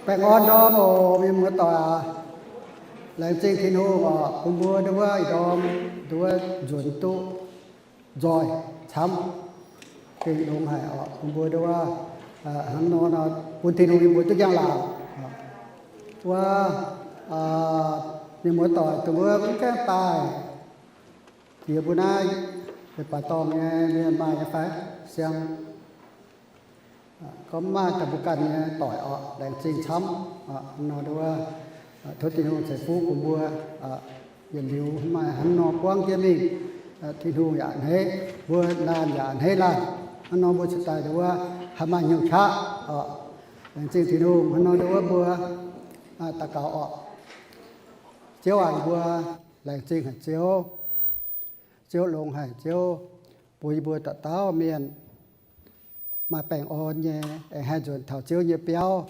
Baengh orn ndorm oc, mienh muoz-doic aac. Laengz zingh Tin-Hungh oc, bun mbuo nduov wuov ih ndorm nduov nzuonx duqv nzoih camv gengh longx haic oc. Bun mbuo nduov wuov hnangv nor, bun Tin-Hungh yie mbuo duqv njang-laangc. Wuov mienh muoz-doic dongh wuov mv gaengh daaih jiex mbuo naaiv leiz-baaix dorngh nyei mienh maaih nyei fai? Siang gorngv maaih daaih mbuo ganh nyei doic oc, laengz zingh camv. Nor nduov wuov tov Tin-Hungh ceix fuqv bun mbuo yietc liuz maaih hnangv nor buangv jienv mingh. Tin-Hungh yaac a'hneiv mbuo, laanh yaac a'hneiv laanh. Hnangv nor mbuo cingx daaih nduov wuov haih maaih hnyouv qaqv oc. Laengz zingh Tin-Hungh. Hnangv nor nduov wuov mbuo daux gaux oc. Ziouv aac, yie mbuo laengz zingh haic Ziouv. Ziouv longx haic, Ziouv bun yie mbuo dauh dauh mienh maaih baengh orn nyei, aengx haih nzuonx taux Ziouv nyei biauv,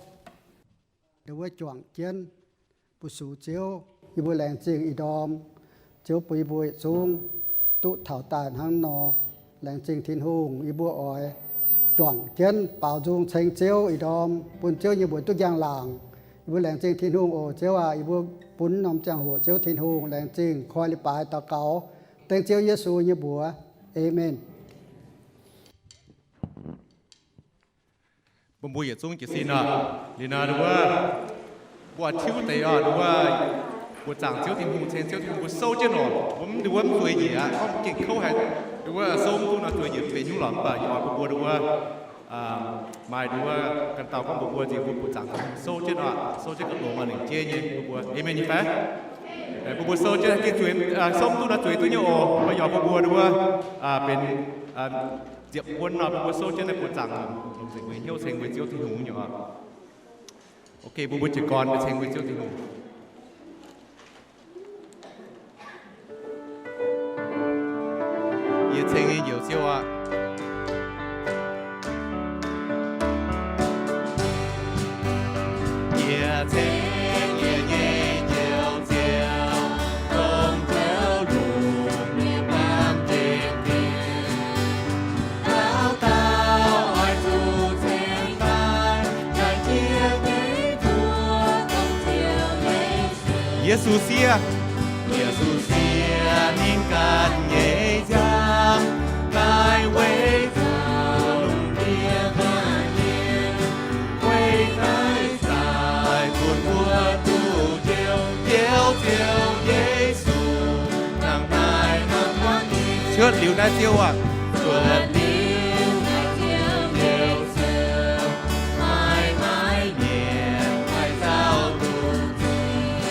nduov wuov juangc jienv bun sux Ziouv. Yie mbuo laengz zingh ih ndorm Ziouv bun yie mbuo yietc zungv duqv taux daaih hnangv nor. Laengz zingh Tin-Hungh, yie mbuo oix juangc jienv baaux nzung ceng Ziouv ih ndorm, bun Ziouv nyei mbuox duqv njang-laangc. Yie mbuo laengz zingh Tin-Hungh oc. Ziouv aac, yie mbuo bun norm ziangh hoc Ziouv Tin-Hungh laengz zingh, koi leiz-baaix daux gaux dengv Ziouv Yesu nyei mbuox. Aamen. Bun mbuo yietc zungv jiez sin oc. Liuz nor nduov wuov, mbuo tiuv deix oc, nduov wuov mbuo zaangc Ziouv Tin-Hungh, ceng Ziouv Tin-Hungh, mbuo souv jienv oc. Mbuo mv nduov wuov mv zueiz njiec aqv, gorngv gengh kouv haic. Nduov wuov souv mv duqv nor zueiz njiec mv benx hnyouv lorqc, mv baac yie oix bun mbuo nduov wuov maaih nduov wuov ganh dauh gorngv mbuox mbuo nziex mbuo, mbuo zaangc Tin-Hungh souv jienv oc, souv jienv gauh longx oc, lingc jeiv nyei. Mbuo mbuo, aamen nyei fai? Bun mbuo souv jienv, gengh zueiz, souv mv duqv nor zueiz duqv nyei oc. Mbuo yaac bun mbuo nduov wuov benx ziepc buonc nor, bun mbuo souv jienv naaiv buo zaangc longc nzengc weic hnyouv ceng weic Ziouv Tin-Hungh nyei oc. Ok, bun mbuo jiez gorn ceng weic Ziouv Tin-Hungh. Yie ceng nyei njoux Ziouv aac. Yie ceng yie nyei njoux Ziouv, dongh Ziouv longx nyei baamh gen dien. Dauh dauh oix zuqc cingx daaih, daaih jiex nyei mbuox dongh Ziouv Yesu. Yesu siev, Yesu siev ninh ganh nyei nziaamv daaih weic zuqc lungh ndiev ga'ndiev, weic daaih zaaic bun mbuo duqv njoux, Njoux Ziouv Yesu, dangh naaiv norm gorngv nyei. Cuotv liuz naaiv Ziouv aac, cuotv liuz naaiv Ziouv, Njoux Ziouv, maiv maaih mienh haih nzauh duqv zuiz.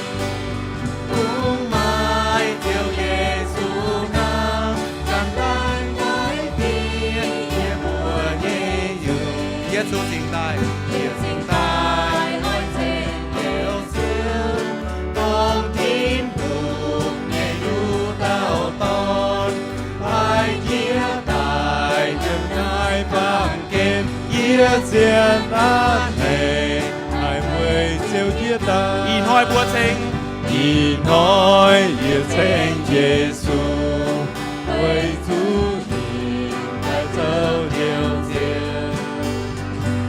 Kungx maaih Ziouv Yesu nor, zanc naaiv maiv diev yie mbuo nyei yungh. Yie zuqc cingx daaih, yie cingx daaih oix ceng Njoux Ziouv, dongh Tin-Hungh nyei Yuqc Dauh Dorn, haih jiex daaih yiem naaiv baamh gen, yie zien aav hneiv haih weic Ziouv jiex daaih. Ih hnoi mbuo ceng, ih hnoi yie ceng Yesu, weic zuqc ninh daaih zoux Njoux Ziouv.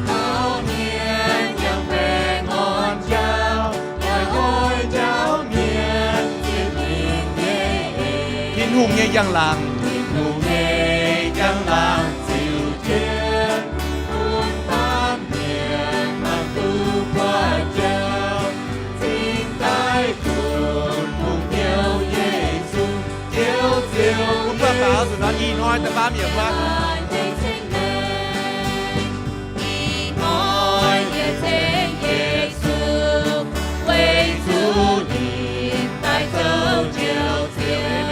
Taux mienh yangh baengh orn jauv, oix nqoi jauv mienh zipv ninh nyei eix. Tin-Hungh nyei njang-laangc, Tin-Hungh nyei njang-laangc ziux jienv bun baamh mienh mangc duqv buatc jauv, cingx daaih kunx Tin-Hungh Njoux Yesu, Njoux Ziouv. Mbuo baaux zuqc nor ih hnoi daaih baamh mienh wuov. Ih hnoi yie ceng Yesu, weic zuqc ninh daaih zoux Njoux Ziouv.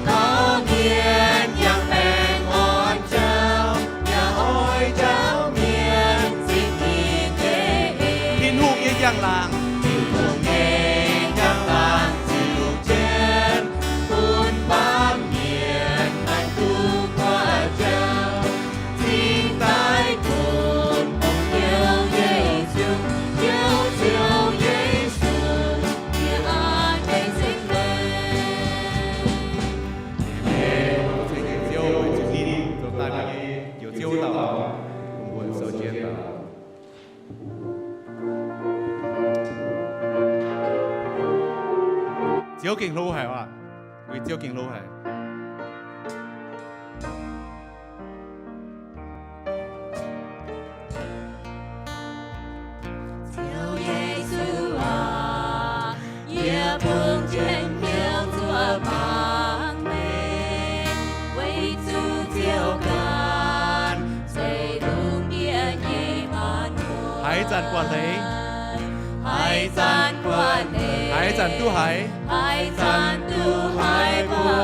Gorngv mienh yangh baengh orn jauv, yaac oix jauv mienh zipv ninh nyei eix. Tin-Hungh nyei njang-laangc, Tin-Hungh nyei njang-laangc ziux jienv bun baamh mienh mangc duqv buatc jauv, cingx daaih kunx Tin-Hungh Njoux Yesu, Njoux Ziouv Yesu, yie aav deix ceng meih. Ceng Njoux Ziouv, weic zuqc ninh zoux daaih nyei Njoux Ziouv dauh, bun mbuo sou jienv daaih. Ziouv gengh hlo haic oc. Weic Ziouv gengh hlo haic. Ziouv Yesu aac, yie bun jienv hnyouv zuov mangc meih, weic zuqc Ziouv ganh zeiv lungh ndiev nyei maanc muotc. Haaix zanc buatc leiz, haaix zanc buatc leiz, haaix zanc duqv haiz, haaix zanc duqv haiz mbuo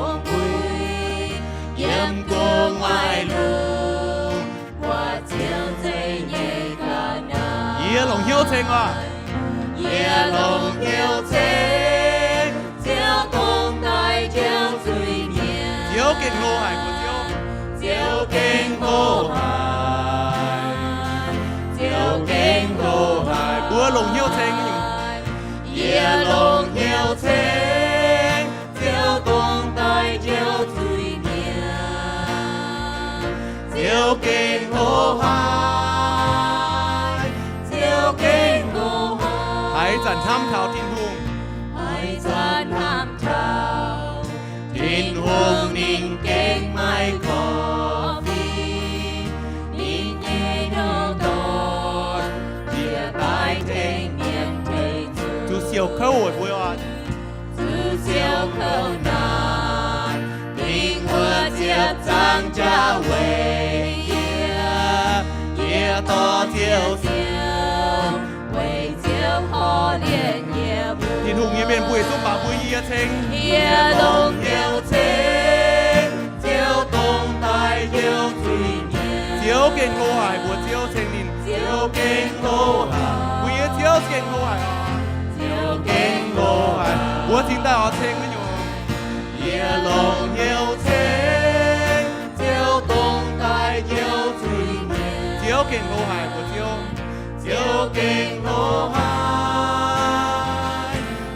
ong-guix yiem gu'nguaaic lungh buatc Ziouv zeiv nyei ga'naaiv. Yie longc hnyouv ceng oc. Yie longc hnyouv ceng Ziouv dongh daaih njoux zuiz-mienh. Ziouv gengh hlo haic mbuo Ziouv. Ziouv gengh hlo haic. Ziouv gengh hlo haic. Mbuo longc hnyouv ceng nyungc. Yie longc hnyouv ceng Ziouv dongh daaih njoux zuiz-mienh. Ziouv gengh hlo haic. Ziouv gengh hlo haic. Haaix zanc hnamv taux Tin-Hungh, haaix zanc hnamv taux Tin-Hungh, ninh gengh maiv korv-fim ninh nyei hnyouv dorn, yie daaih tengx mienh tengx zuqc siouc kouv weic mbuo oc. Zuqc siouc kouv naanc, dingc wuov ziepc zangc jaax weic yie. Yie dorh Ziouv siouc, weic Ziouv korv-lienh yie mbuo. Tin-Hungh nyei mienh mbuo yietc zungv baac mbuo yie ceng. Yie longc hnyouv ceng Ziouv dongh daaih njoux zuiz-mienh. Ziouv gengh hlo haic mbuo Ziouv ceng ninh. Ziouv gengh hlo haic. Mbuo nyei Ziouv gengh hlo haic. Ziouv gengh hlo haic. Mbuo cingx daaih oix ceng wuov nyungc. Yie longc hnyouv ceng Ziouv dongh daaih njoux zuiz-mienh. Ziouv gengh hlo haic mbuo Ziouv. Ziouv gengh hlo haic.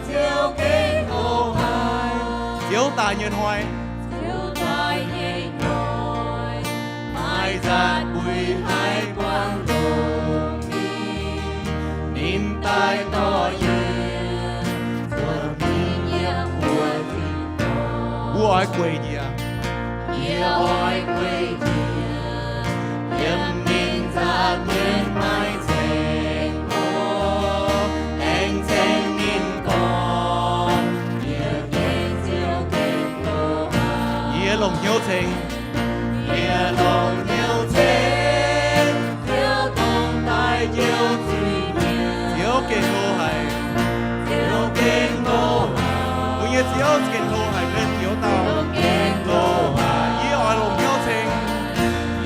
Ziouv gengh hlo haic. Ziouv daaih nyei hnoi, Ziouv daaih nyei hnoi, maaih nzaatc buix haiz buangh longx mingh. Ninh daaih dorh yie zuonx mingh yiem mbuo tin-dorngh. Mbuo oix gueic njiec. Yie oix gueic njiec yiem ninh nzaah mienv maiv ceng lorz, aengx ceng ninh gorngv, yie gengh Ziouv gengh hlo haic. Yie longc hnyouv ceng. Yie longc hnyouv ceng Ziouv dongh daaih njoux zuiz-mienh. Ziouv gengh hlo haic. Ziouv gengh hlo haic. Mbuo nyei Ziouv gengh hlo haic, mienh njoux dauh. Ziouv gengh hlo haic. Yie oix longc hnyouv ceng.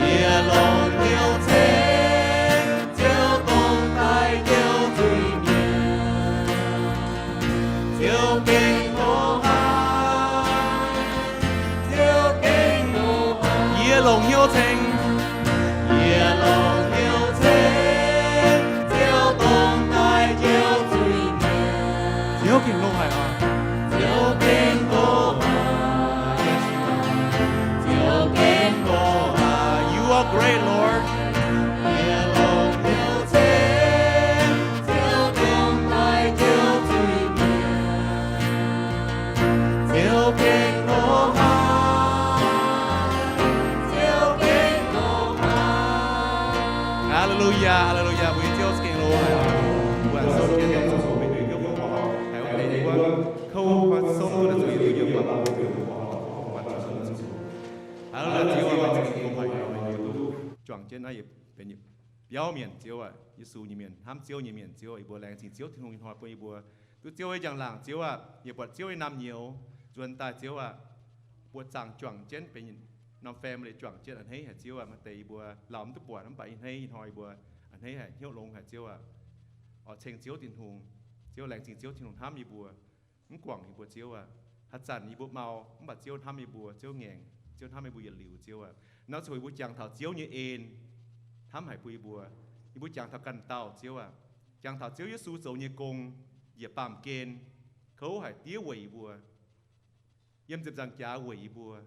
Yie longc hnyouv ceng Ziouv dongh daaih njoux zuiz-mienh. Ziouv gengh hlo haic. Ziouv gengh hlo haic. Yie longc hnyouv ceng. Yie longc hnyouv ceng Ziouv dongh daaih njoux zuiz-mienh. Ziouv gengh hlo haic oc. Ziouv gengh hlo haic. Ziouv gengh hlo haic. You are great, Lord. Yie longc hnyouv ceng Ziouv dongh daaih njoux zuiz-mienh. Ziouv gengh hlo haic. Ziouv gengh hlo haic. Hallelujah, hallelujah. Mbuo nyei Ziouv gengh hlo haic. Mbuo aengx sou jienv dongh zuqc mbuo mingh Ziouv fongc horc, haiz wuov deix wuov kouv, sou duqv zuqc Yesu yiem baac mbuo Ziouv fongc horc, buatc zuqc. Hallelujah, Ziouv aac, meih za'gengh hlo haic, meih duqv juangc jienv naaiv yietc benx biauv mienh, Ziouv aac, Yesu nyei mienh, hnamv Ziouv nyei mienh, Ziouv aac, yie mbuo laengz zingh Ziouv Tin-Hungh ih hnoi bun yie mbuo duqv Ziouv nyei njang-laangc, Ziouv aac, yie buatc Ziouv nyei naamh nyouz nzuonx daaih, Ziouv aac, buoqc zaangc juangc jienv benx norm family juangc jienv a'hneiv haic, Ziouv aac, maaih deix yie mbuo laauh mv duqv buatc, mv baac ih hneiv ih hnoi yie mbuo a'hneiv haic, hnyouv longx haic, Ziouv aac. Oix ceng Ziouv Tin-Hungh, Ziouv, laengz zingh Ziouv Tin-Hungh hnamv yie mbuo. Mv guangc yie mbuo, Ziouv aac. Haaix zanc yie mbuo mau, mv baac Ziouv hnamv yie mbuo, Ziouv ngaengc, Ziouv hnamv yie mbuo yietc liuz, Ziouv aac. Naaiv zuqc yie mbuo jangx taux Ziouv nyei en hnamv haic bun yie mbuo. Yie mbuo jangx taux ganh dauh, Ziouv aac. Jangx taux Ziouv Yesu zoux nyei gong, njiec baamh gen, kouv haic, diev weic yie mbuo, yiem ziepc nzaangc jaax weic yie mbuo,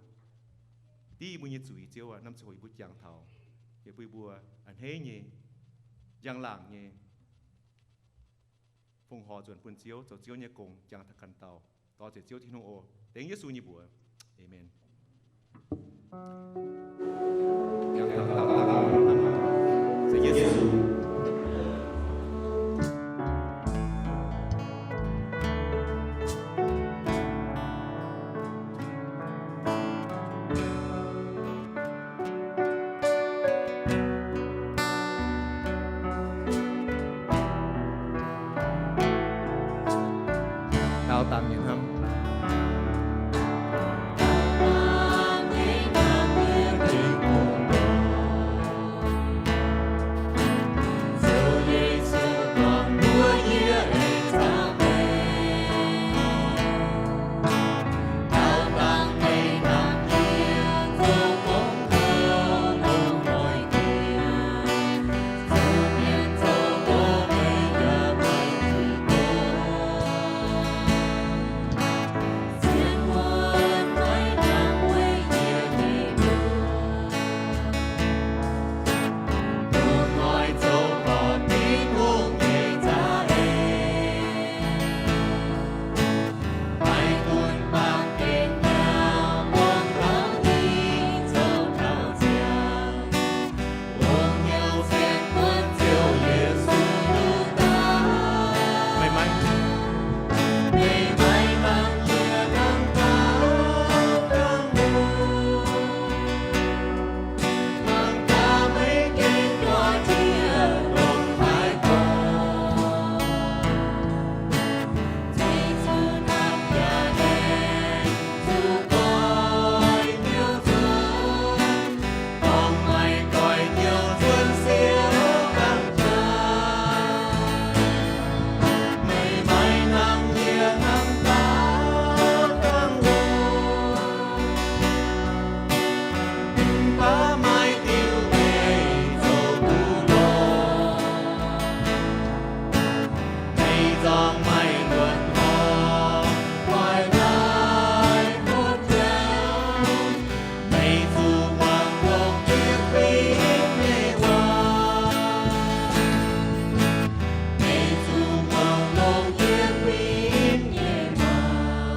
diev yie mbuo nyei zuiz, Ziouv aac. Naaiv zuqc yie mbuo jangx taux, yie bun yie mbuo a'hneiv nyei, njang-laangc nyei, fongc horc nzuonx bun Ziouv, zoux Ziouv nyei gong, jangx taux ganh dauh. Dor-ziec Ziouv Tin-Hungh oc. Dengv Yesu nyei mbuox. Aamen. Daauh dangc nyei hnamv.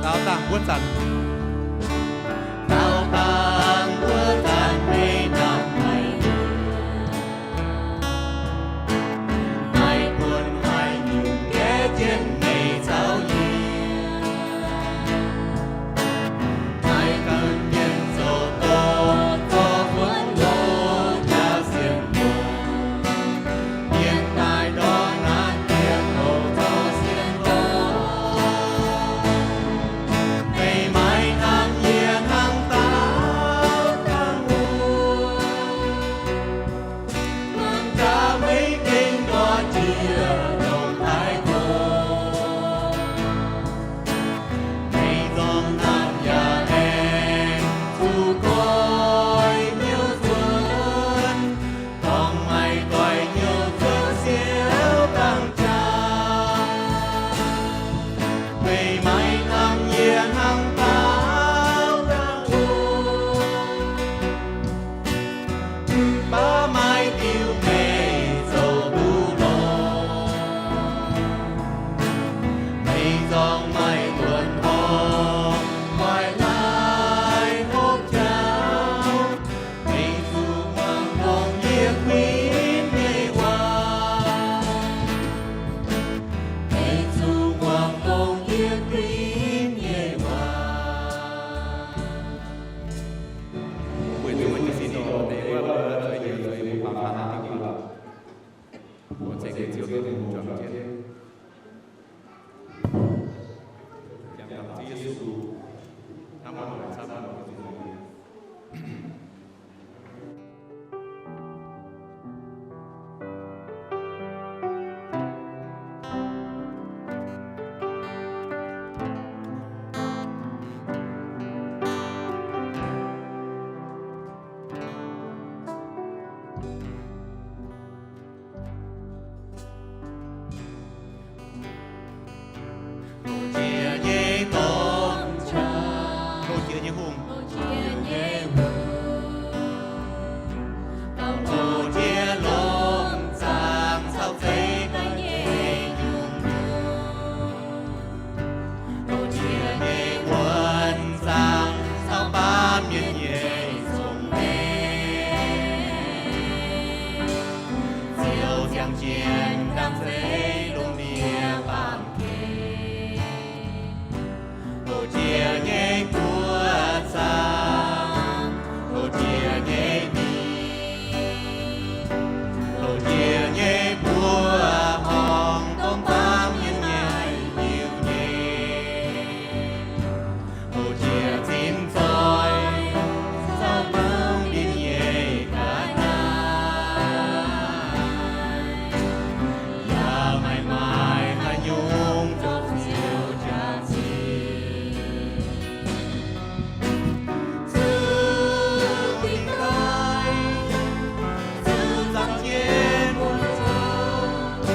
Daauh dangh wuov zanc. Jien ndaangc zeiv lungh ndiev baamh gen, hoqc jiex nyei buoqc zaangc, hoqc jiex nyei mingh, hoqc jiex nyei mbuoqc horngh, dongh baamh mienh nyei Iu-Mienh. Hoqc jiex zinh zoih, caux baamh mienh nyei ga'naaiv, yaac maiv maaih haaix nyungc zoqc Ziouv jaax-zinh. Zuqc dingc daaih, zuqc zaangc jienv mbuo zoux,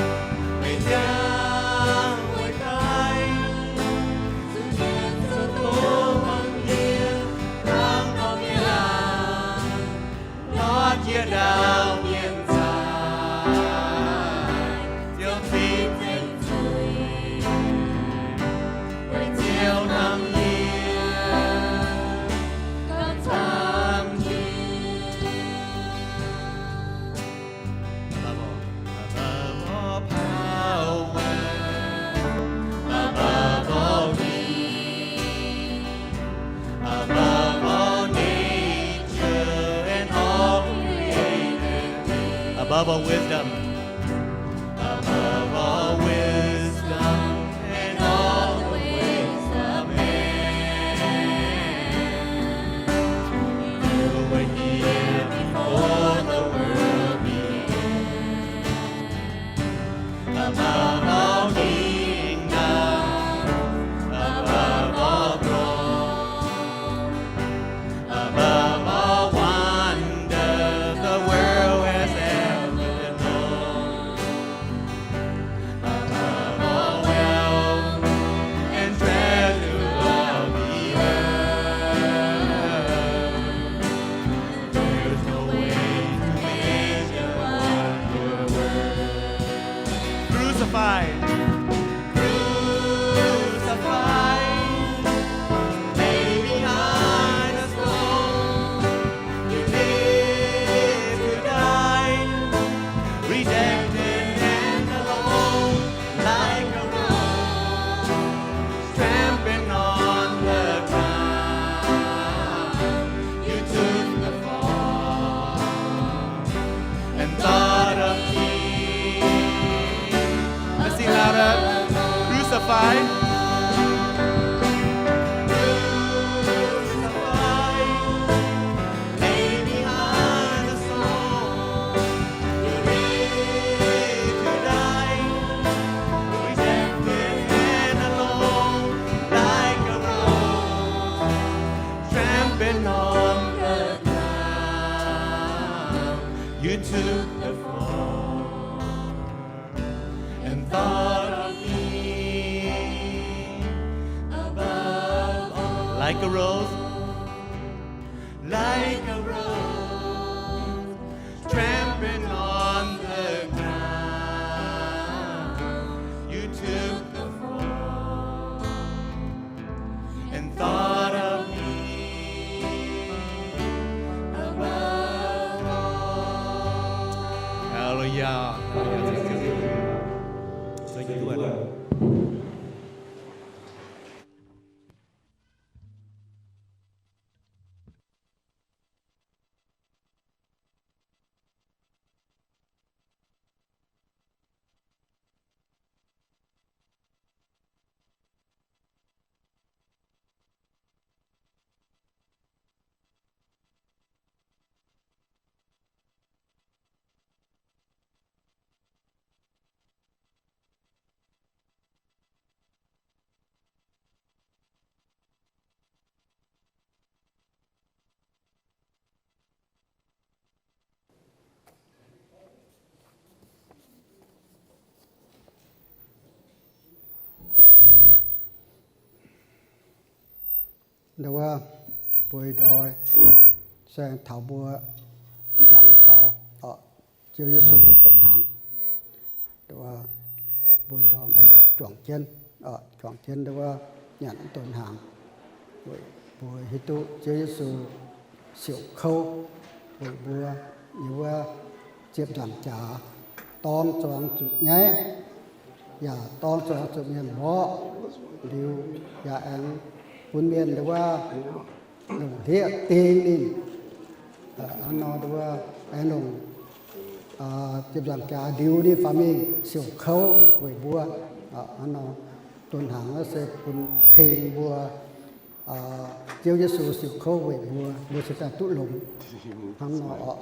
meih ziangh meih daaih, zuqc mienh zuqc doz hmuangv yie, hnangv nor mienh laangz, ndortv jiex ndaauv mienh zaangc, Ziouv cingv nzengc zuiz, weic Ziouv hnamv yie gauh camv jiex. Above all power, above all being, above all nature and all created being, above all wisdom, above all wisdom and all the ways of man, you were here before the world began. Above all kingdoms, above all thrones, above all wonders the world has ever known, above all wealth and treasure of the earth, there's no way to measure what you're worth. Crucified. Crucified, laid behind a stone, you lived to die, rejected and alone, like a rose trampled on the ground. You took the fall and thought of me. Let's sing louder. Crucified. Crucified, laid behind a stone, you lived to die, rejected and alone, like a rose trampled on the ground. You took the fall and thought of me above all. Like a rose, like a rose trampled on the ground, you took the fall and thought of me above all. Hallelujah. Hallelujah. Ndau wuov mbuo ndoi saeng taux mbuo jangx taux Ziouv Yesu donx hnaangx. Ndau wuov mbuo ndoi juangc jienv, juangc jienv ndau wuov nyanc donx hnaangx, weic mbuo hiuv duqv Ziouv Yesu siouc kouv weic mbuo nyei wuov ziepc nzaangc jaax. dorng zuangx zuqc nyaiv, yaac dorng zuangx zuqc mienh mborqv liuz, yaac aengx bun mienh nduov longc hlieqv ding ninh. Hnangv nor nduov aengx longc ziepc nzaangc jaax ndiux ninh faaux mingh siouc kouv weic mbuo. Hnangv nor donx hnaangx se bun cing mbuo Ziouv Yesu siouc kouv weic mbuo, mbuo cingx daaih duqv longx. Hnangv nor oc,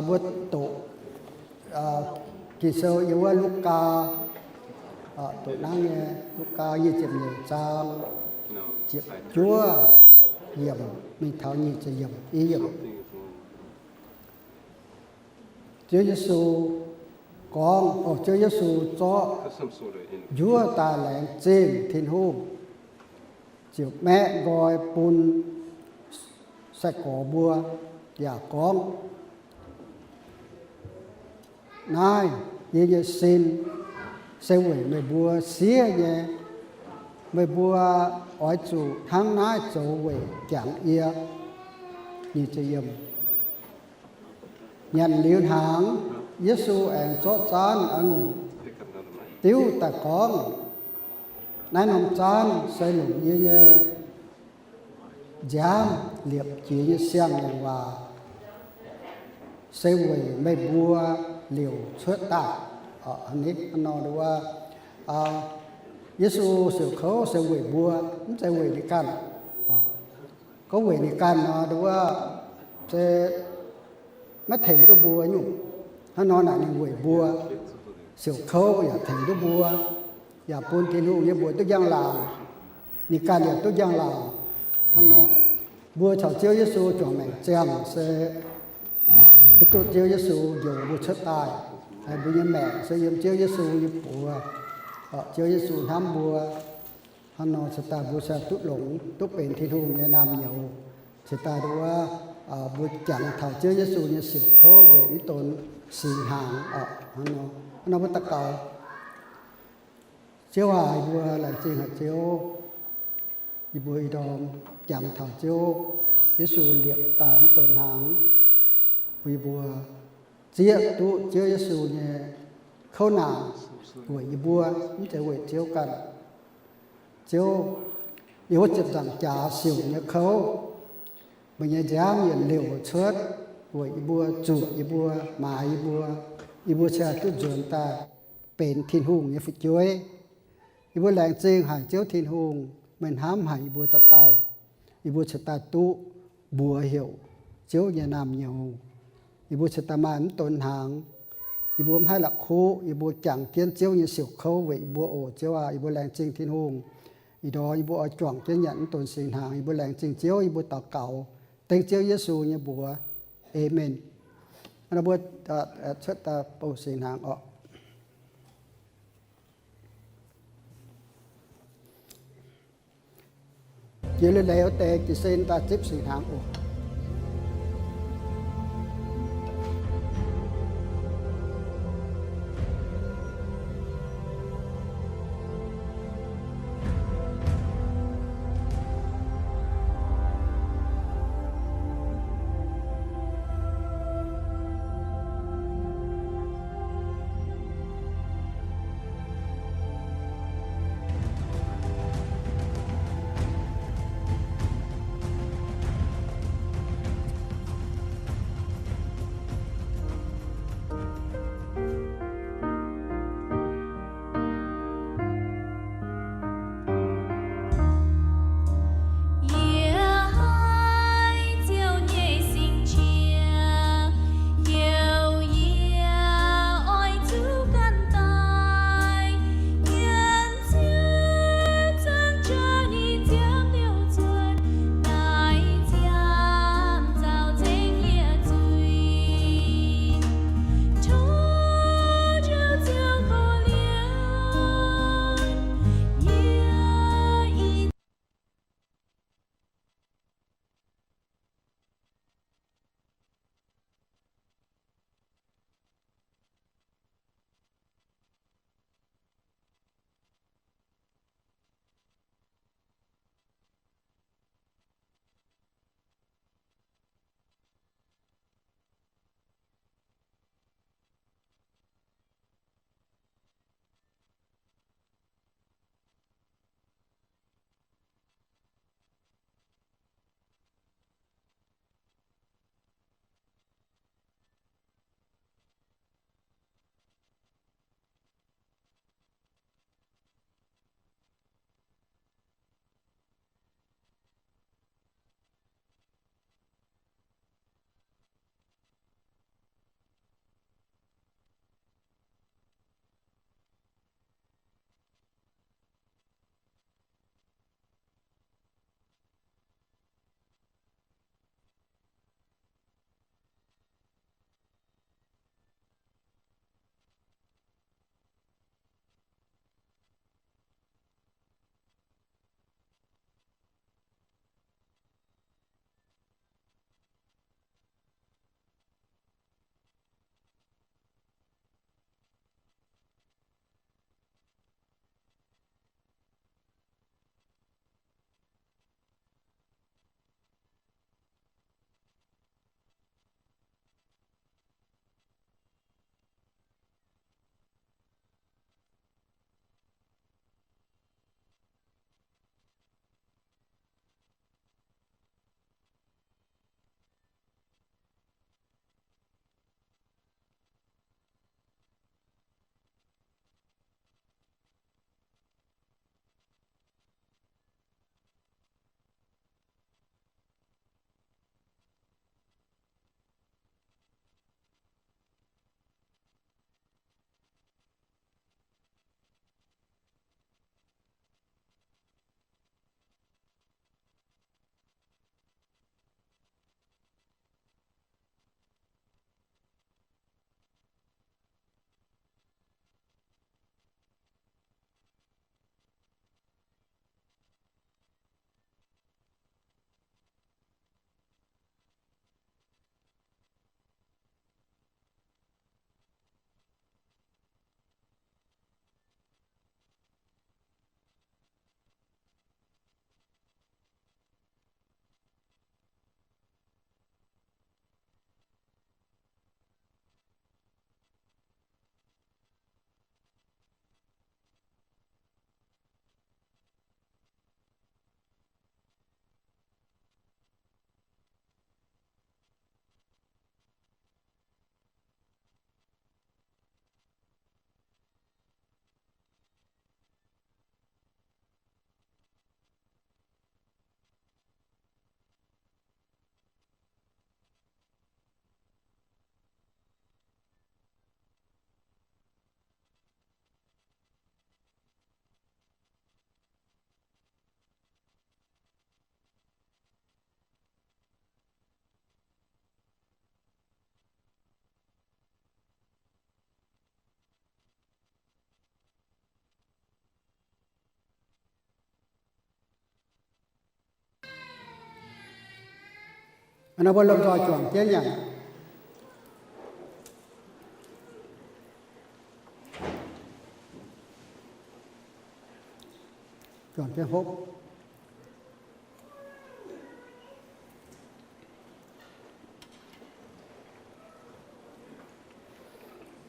mbuo doqc Ging-Sou yiem wuov Lugaa, doqc nangv nyei Lugaa nyic ziepc nyeic zaang ziepc juov yiemc mingh taux nyic ziepc yiemc, i yiemc. Ziouv Yesu gorngv, o, Ziouv Yesu zorqv njuov daaih laengz zingh Tin-Hungh, ziouc maeqv nqoi bun sai-gorx mbuo yaac gorngv, naaiv yie nyei sin se weic meih mbuo siev nyei. Meih mbuo oix zuqc hnangv naaiv zoux weic jangx yie. Nyic ziepc yiemc. Nyanc liuz hnaangx, Yesu aengx zorqv zaanv a'ngunc diuv daaih gorngv, naaiv norm zaanv se longc yie nyei nziaamv liepc jiex nyei siang-ngaengc waac, se weic meih mbuo liouc cuotv daaih. Hnangv nor nduov, Yesu siouc kouv se weic mbuo, mv zeiz weic ninh ganh. Gorngv weic ninh ganh nor nduov se maiv tengx duqv mbuo nyungc. Hnangv nor naaic ninh weic mbuo siouc kouv yaac tengx duqv mbuo, yaac bun Tin-Hungh nyei mbuox duqv njang-laangc, ninh ganh yaac duqv njang-laangc. Hnangv nor, mbuo caux Ziouv Yesu juangc maengc ziangh se hiuv duqv Ziouv Yesu njoux mbuo cuotv daaih, mbuo nyei maengc se yiem Ziouv Yesu nyei buoz. Ziouv Yesu hnamv mbuo. Hnangv nor cingx daaih mbuo se duqv longx, duqv benx Tin-Hungh nyei naamh nyouz. Cingx daaih nduov, mbuo jangx taux Ziouv Yesu nyei siouc kouv weic mv donx singx hnaangx oc. Hnangv nor, hnangv nor mbuo daux gaux. Ziouv aac, yie mbuo laengz zingh haic Ziouv. Yie mbuo ih ndorm jangx taux Ziouv Yesu liepc daaih mv donx hnaangx, bun yie mbuo zieqv duqv Ziouv Yesu nyei kouv naanc weic yie mbuo, mv zeiz weic Ziouv ganh. Ziouv, yie mbuo ziepc nzaangc jaax siouc nyei kouv, meih nyei nziaamv yietc liouc cuotv weic yie mbuo, zuoqc yie mbuo, maaiz yie mbuo, yie mbuo cingx duqv nzuonx daaih benx Tin-Hungh nyei fu'jueiv. Yie mbuo laengz zingh haic Ziouv Tin-Hungh, meih hnamv haic yie mbuo dauh dauh. Yie mbuo cingx daaih duqv mbuox heuc Ziouv nyei naamh nyouz. Yie mbuo cingx daaih maaih mv donx hnaangx. Yie mbuo mv haih la'kuqv, yie mbuo jangx jienv Ziouv nyei siouc kouv weic yie mbuo oc. Ziouv aac, yie mbuo laengz zingh Tin-Hungh. Ih ndorm yie mbuo oix juangc jienv nyanc mv donx singx hnaangx. Yie mbuo laengz zingh Ziouv, yie mbuo daux gaux dengv Ziouv Yesu nyei mbuox. Aamen. Hnangv nor mbuo cuotv daaih bouh singx hnaangx oc. Jiex leiz-leiz wuov deix jiez sin daaih zipv singx hnaangx oc. Nor mbuo lomh nzoih juangc jienv nyanc. Juangc jienv hopv.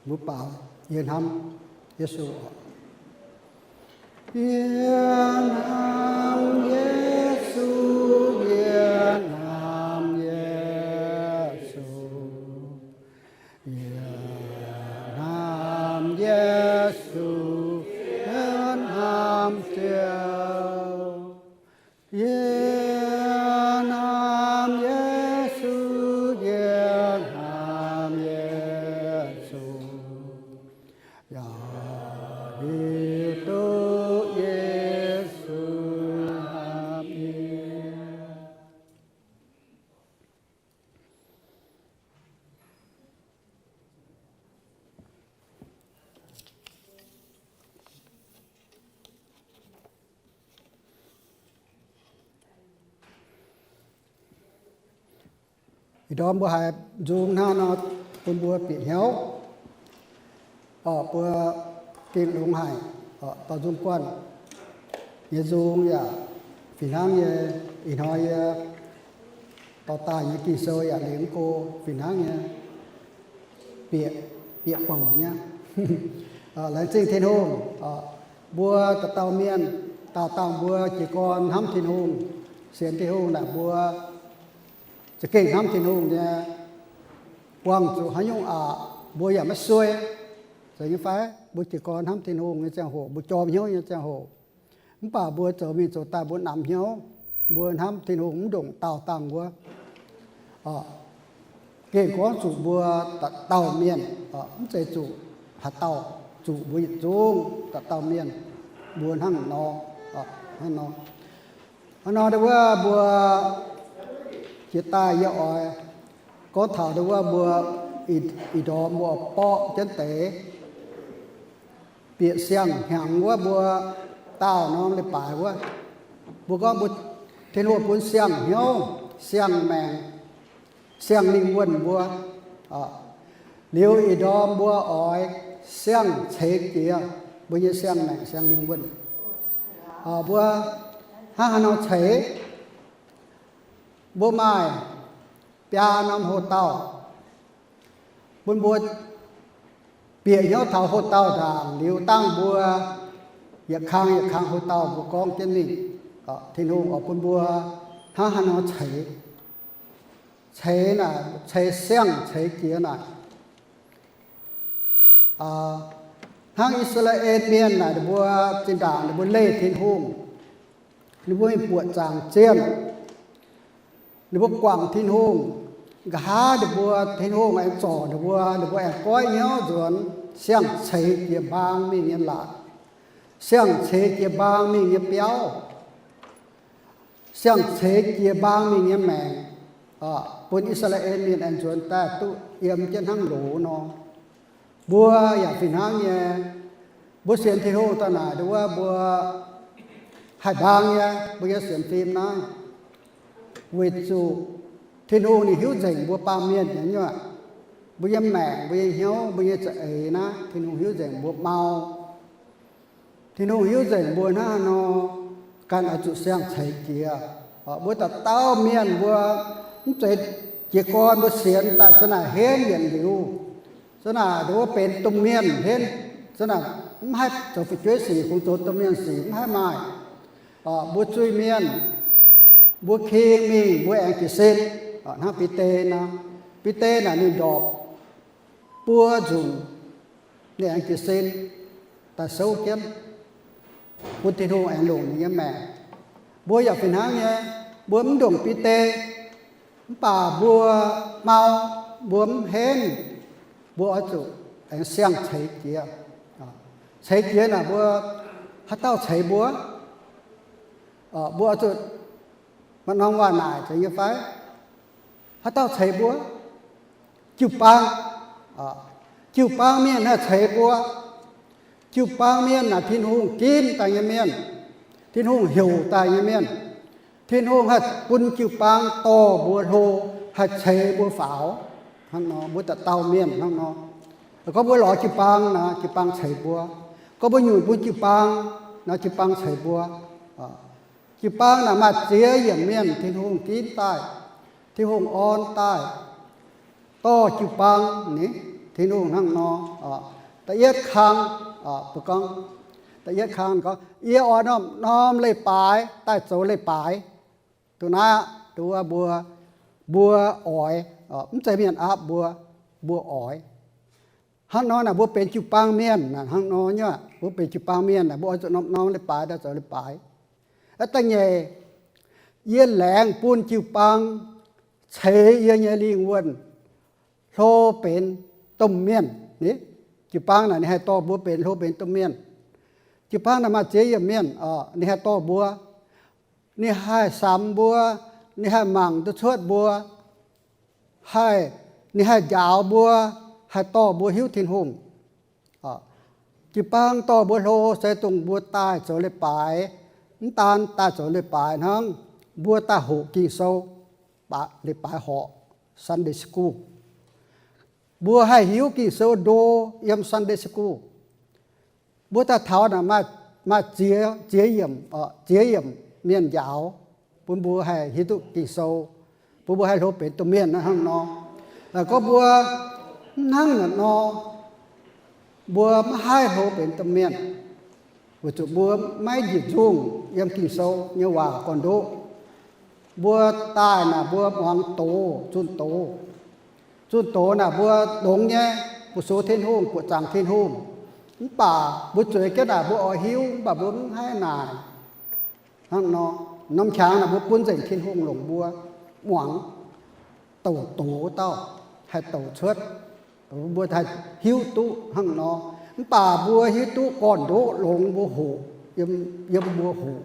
Mbuo baaux, yie hnamv Yesu oc. Yie hnamv Yesu, yie hnamv Yesu. Yie hnamv Yesu, yie hnamv Ziouv. Yie hnamv Yesu, yie hnamv Yesu. Yaac hiuv duqv Yesu hnamv yie. Ih ndorm mbuo haiz nzung hnangv nor, bun mbuo bieqc hnyouv oc, mbuo gengh longx haic oc. Dorh nzung guanh nyei nzung yaac fih hnangv nyei. Ih hnoi yie dorh daaih nyei Ging-Sou yaac lingc mv go, fih hnangv nyei, bieqc, bieqc bouc nyei. Laengz zingh Tin-Hungh, mbuo dauh dauh mienh, dauh dauh mbuo jiez gorn hnamv Tin-Hungh, sienx Tin-Hungh naaic, mbuo za'gengh hnamv Tin-Hungh nyei. Buangh zuqc haaix nyungc aqc, mbuo yaac maiv suei. Zeiz nyei fai? Mbuo jiez gorn hnamv Tin-Hungh nyei ziangh hoc, mbuo jorm hnyouv nyei ziangh hoc, mv baac mbuo zoux mingh zoux daaih mbuo namx hnyouv, mbuo hnamv Tin-Hungh mv ndongc daauh dangh wuov. Gengh gorngv zuqc mbuo dauh dauh mienh, mv zeiz zuqc haaix dauh, zuqc mbuo yietc zungv dauh dauh mienh, mbuo hnangv nor, hnangv nor. Hnangv nor ndau wuov mbuo jiex daaih yie oix gorngv taux ndau wuov mbuo ih ndorm mbuo borqv jienv deix bieqc siang-hnyangx wuov mbuo daauh norm leiz-baaix wuov. Mbuo gorngv mbuo, Tin-Hungh bun siang-hnyouv, siang-maengc, siang-lingh wuonh mbuo. Liuz ih ndorm mbuo oix siang-ceix jiex mbuo nyei siang-maengc siang-lingh wuonh. Mbuo hnangv haaix nor ceix? Mbuo maaih biaa norm hoc-dauh bun mbuo bieqc hnyouv taux hoc-dauh ndaangc liuz dangh mbuo yietc kang yietc kang hoc-dauh mbuo gorngv jienv mingh. Tin-Hungh oix bun mbuo hnangv haaix nor ceix, ceix naaic, ceix siang-ceix jiex naaic. Hnangv I^saa^laa^en Mienh naaic, ninh mbuo zinh ndaangc ninh mbuo leih Tin-Hungh, ninh mbuo mingh buoqc zaangc zienh, ninh mbuo guangc Tin-Hungh. Nqa'haav ninh mbuo, Tin-Hungh aengx zorc ninh mbuo, ninh mbuo aengx goiv hnyouv nzuonx siang-ceix jiez mbaang mingh nyei laatc, siang-ceix jiez mbaang mingh nyei biauv, siang-ceix jiez mbaang mingh nyei maengc, bun I^saa^laa^en Mienh aengx nzuonx daaih duqv yiem jienv hnangv loz nor. Mbuo yaac fih hnangv nyei. Mbuo sienx Tin-Hungh daaih naaic ndau wuov mbuo haih mbaang nyei, mbuo nyei sienx fim naaiv, weic zuqc Tin-Hungh ninh hiuv nzengc mbuo baamh mienh nyei nyuoqc, mbuo nyei maengc, mbuo nyei hnyouv, mbuo nyei za'eix naaiv, Tin-Hungh hiuv nzengc mbuo mau. Tin-Hungh hiuv nzengc mbuo hnangv haaix nor ganh oix zuqc siang-ceix jiex. Mbuo dauh dauh mienh mbuo mv zeiz jiez gorn mbuo sienx daaih za'naaic henv yietc liuz, za'naaic ndau wuov benx domh mienh henv, za'naaic mv haih zoux fu'jueiv sic, kungx zoux domh mienh sic, mv haih maaih. Mbuo zuiz-mienh, mbuo king mingh mbuo aengx jiez sin. Hnangv Bide nor, Bide naaic ninh ndorpc buo nzunc, ninh aengx jiez sin daaih souv jienv, bun Tin-Hungh aengx longc ninh nyei maengc. Mbuo yaac fih hnangv nyei, mbuo mv ndongc Bide, mv baac mbuo mau, mbuo mv henv, mbuo oix zuqc aengx siang-ceix jiex. Ceix jiex naaic mbuo, haaix dauh ceix mbuo? Mbuo oix zuqc maaih norm waac naaic zeiz nyei fai? Haaix dauh ceix mbuo? Jiu-baang. Jiu-baang mienh haih ceix mbuo. Jiu-baang mienh naaic Tin-Hungh ginv daaih nyei mienh, Tin-Hungh heuc daaih nyei mienh. Tin-Hungh haih bun jiu-baang dorh mbuo hlo haih ceix mbuo faaux. Hnangv nor mbuo dauh dauh mienh hnangv nor. Gorngv mbuo lorz jiu-baang naaic, jiu-baang ceix mbuo. Gorngv mbuo nyunc bun jiu-baang naaic, jiu-baang ceix mbuo. Jiu-baang naaic maaih ziex yiemc mienh Tin-Hungh ginv daaih, Tin-Hungh orn daaih dorh jiu-baang ni. Tin-Hungh hnangv nor. Da'yietv kang, mbuo gorngv, da'yietv kang gorngv, yie oix norm-norm leiz-baaix daaih zoux leiz-baaix. Duqv naaiv, duqv wuov mbuo, mbuo oix, mv zeiz mienh aapv mbuo, mbuo oix. Hnangv nor naaic mbuo benx jiu-baang mienh naaic hnangv nor nyei. Mbuo benx jiu-baang mienh naaic mbuo oix zuqc norm-norm leiz-baaix daaih zoux leiz-baaix. Da'nyeic, yie laengz bun jiu-baang ceix yie nyei lingh wuonh hlo benx domh mienh. Jiu-baang naaic ninh haih dorh mbuo benx hlo benx domh mienh. Jiu-baang naaic maaih ziex yiemc mienh, ninh haih dorh mbuo, ninh haih samx mbuo, ninh haih mangc duqv cuotv mbuo, haih, ninh haih njaaux mbuo, haih dorh mbuo hiuv Tin-Hungh. Jiu-baang dorh mbuo hlo se dongh mbuo daaih zoux leiz-baaix, mv daan daaih zoux leiz-baaix hnangv, mbuo daaih hoqc Ging-Sou, leiz-baaix horqc, Sunday school. Mbuo haih hiuv Ging-Sou ndo yiem Sunday school. Mbuo daaih taux naaic maaih, maaih ziex, ziex yiemc, ziex yiemc mienh njaaux bun mbuo haih hiuv duqv Ging-Sou, bun mbuo haih hlo benx domh mienh hnangv nor. Gorngv mbuo mv hnangv naaic nor, mbuo maiv haih hlo benx domh mienh, weic zuqc mbuo maiv njiec nzungh yiem Ging-Sou nyei waac gorn-ndoqv. Mbuo daaih naaic mbuo muangx doz, zunh doz. Zunh doz naaic mbuo longx nyei, fu-sux Tin-Hungh, buoqc zaangc Tin-Hungh. Mv baac mbuo zueiz jienv naaic mbuo oix hiuv, mv baac mbuo mv haih naaic. Hnangv nor, norm qangx naaic mbuo bun nzengc Tin-Hungh longc mbuo muangx, douc doz dauh, haih douc cuotv, mbuo haih hiuv duqv hnangv nor. Mv baac mbuo hiuv duqv gorn-ndoqv longx mbuo hoqc, yiem mbuo hoqc,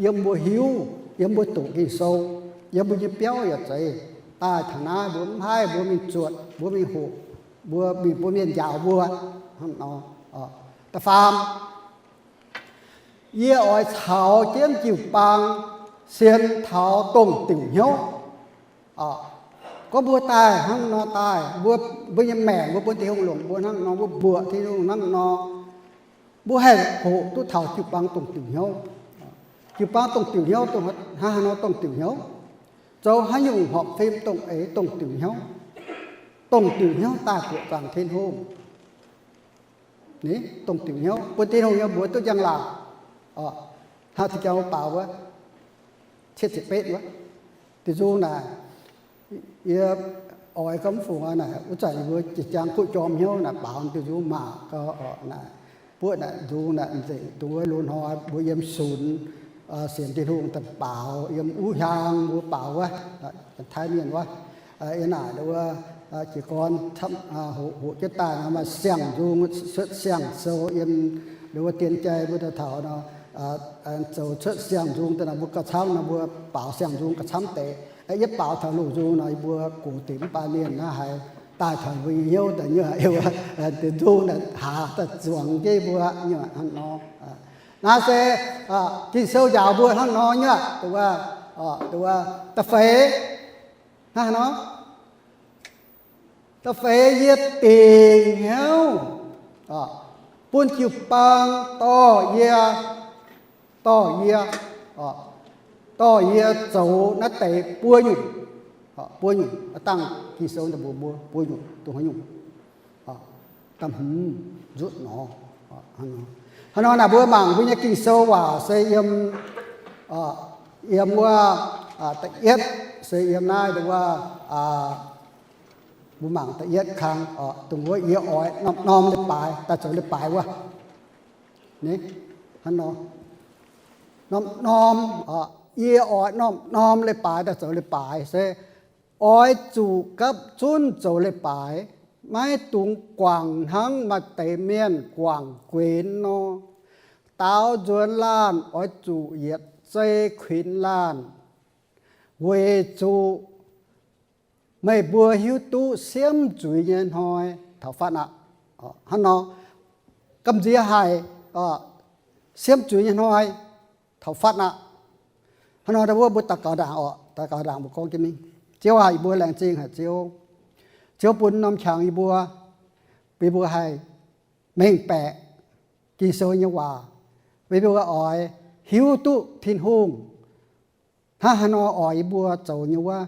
yiem mbuo hiuv, yiem mbuo doqc Ging-Sou, yiem mbuo nyei biauv yaac zeiz. Daaih taux naaiv mbuo mv haih, mbuo mingh zuotc, mbuo mingh hoqc, mbuo mingh bun mienh njaaux mbuo hnangv nor. Da'faam, yie oix caux jienv jiu-baang sienx taux dongh diuc hnyouv. Gorngv mbuo daaih hnangv nor daaih, mbuo, mbuo nyei maengc mbuo bun Tin-Hungh longc mbuo hnangv nor, mbuo mbuoqc Tin-Hungh hnangv nor, mbuo haih hoqc duqv taux jiu-baang dongh diuc hnyouv. Jiu-baang dongh diuc hnyouv, dongh hnangv haaix nor dongh diuc hnyouv? Zoux haaix nyungc horpc fim dongh eix dongh diuc hnyouv? Dongh diuc hnyouv daaih buoqc zaangc Tin-Hungh. Ni, dongh diuc hnyouv bun Tin-Hungh nyei mbuox duqv njang-laangc. Hnangv Tin-Hungh baaux wuov, cietv ziepc betv wuov, diuh nzung naaic, yie oix gorngv mv fungc naaic, wuov zanc yie mbuo jiex jaang kuv jorm hnyouv naaic baaux diuh nzung maac gau orqc naaic, buoqv naaic nzung naaic nzengc duqv wuov loz-hnoi mbuo yiem sunx sienx Tin-Hungh daaih baaux, yiem uv hiaang mbuo baaux wuov, Taiv Mienh wuov. Yie naaic wuov jiez gorn hoqc jienv daaih maaih siang nzung, cuotv siang sou yiem wuov dien jai mbuo daaih taux nor, zoux cuotv siang nzung daaih nor mbuo gauh camv nor mbuo baaux siang nzung gauh camv deix. Yie baaux taux loz-nzung nor yie mbuo gox deix mv baac mienh naaiv haiz daaih taux mbuo nyei hnyouv daaih nyuoqc, deix nzung naaic haaz daaih zuangx jienv mbuo nyuoqc hnangv nor. Naaiv se Ging-Sou njaaux mbuo hnangv nor nyuoqc. Da'feix, hnangv haaix nor? Da'feix yie dingc hnyouv bun jiu-baang dorh yie, dorh yie, dorh yie zoux naaiv deix buo nyungc, buo nyungc. Dangh Ging-Sou mbuox mbuo buo nyungc, dongh haaix nyungc? Da'hmz nzutv nor. Hnangv nor naaic mbuo mangc mbuo nyei Ging-Sou waac se yiem, yiem wuov, da'yietv se yiem naaiv wuov, mbuo mangc da'yietv kang, dongh wuov yie oix norm-norm leiz-baaix daaih zoux leiz-baaix wuov. Ni, hnangv nor, norm-norm, yie oix norm-norm leiz-baaix daaih zoux leiz-baaix se oix zuqc gapv zunv zoux leiz-baaix, maiv dungx guangc hnangv maaih deix mienh guangc guenx nor. Daaux nzuonx laanh oix zuqc yietc zei kuinx laanh, weic zuqc meih mbuo hiuv duqv siemv zuiz nyei hnoi taux fatv aqv. Hnangv nor, gamh nziex haic, siemv zuiz nyei hnoi taux fatv aqv. Hnangv nor, wuov mbuo daux gaux ndaangc oc, daux gaux ndaangc mbuo gorngv jienv mingh. Ziouv aah, yie mbuo laengz zingh haic Ziouv. Ziouv bun norm qangx yie mbuo, bun yie mbuo haih mengh baeqc Ging-Sou nyei waac, bun yie mbuo oix hiuv duqv Tin-Hungh hnangv haaix nor oix yie mbuo zoux nyei wuov.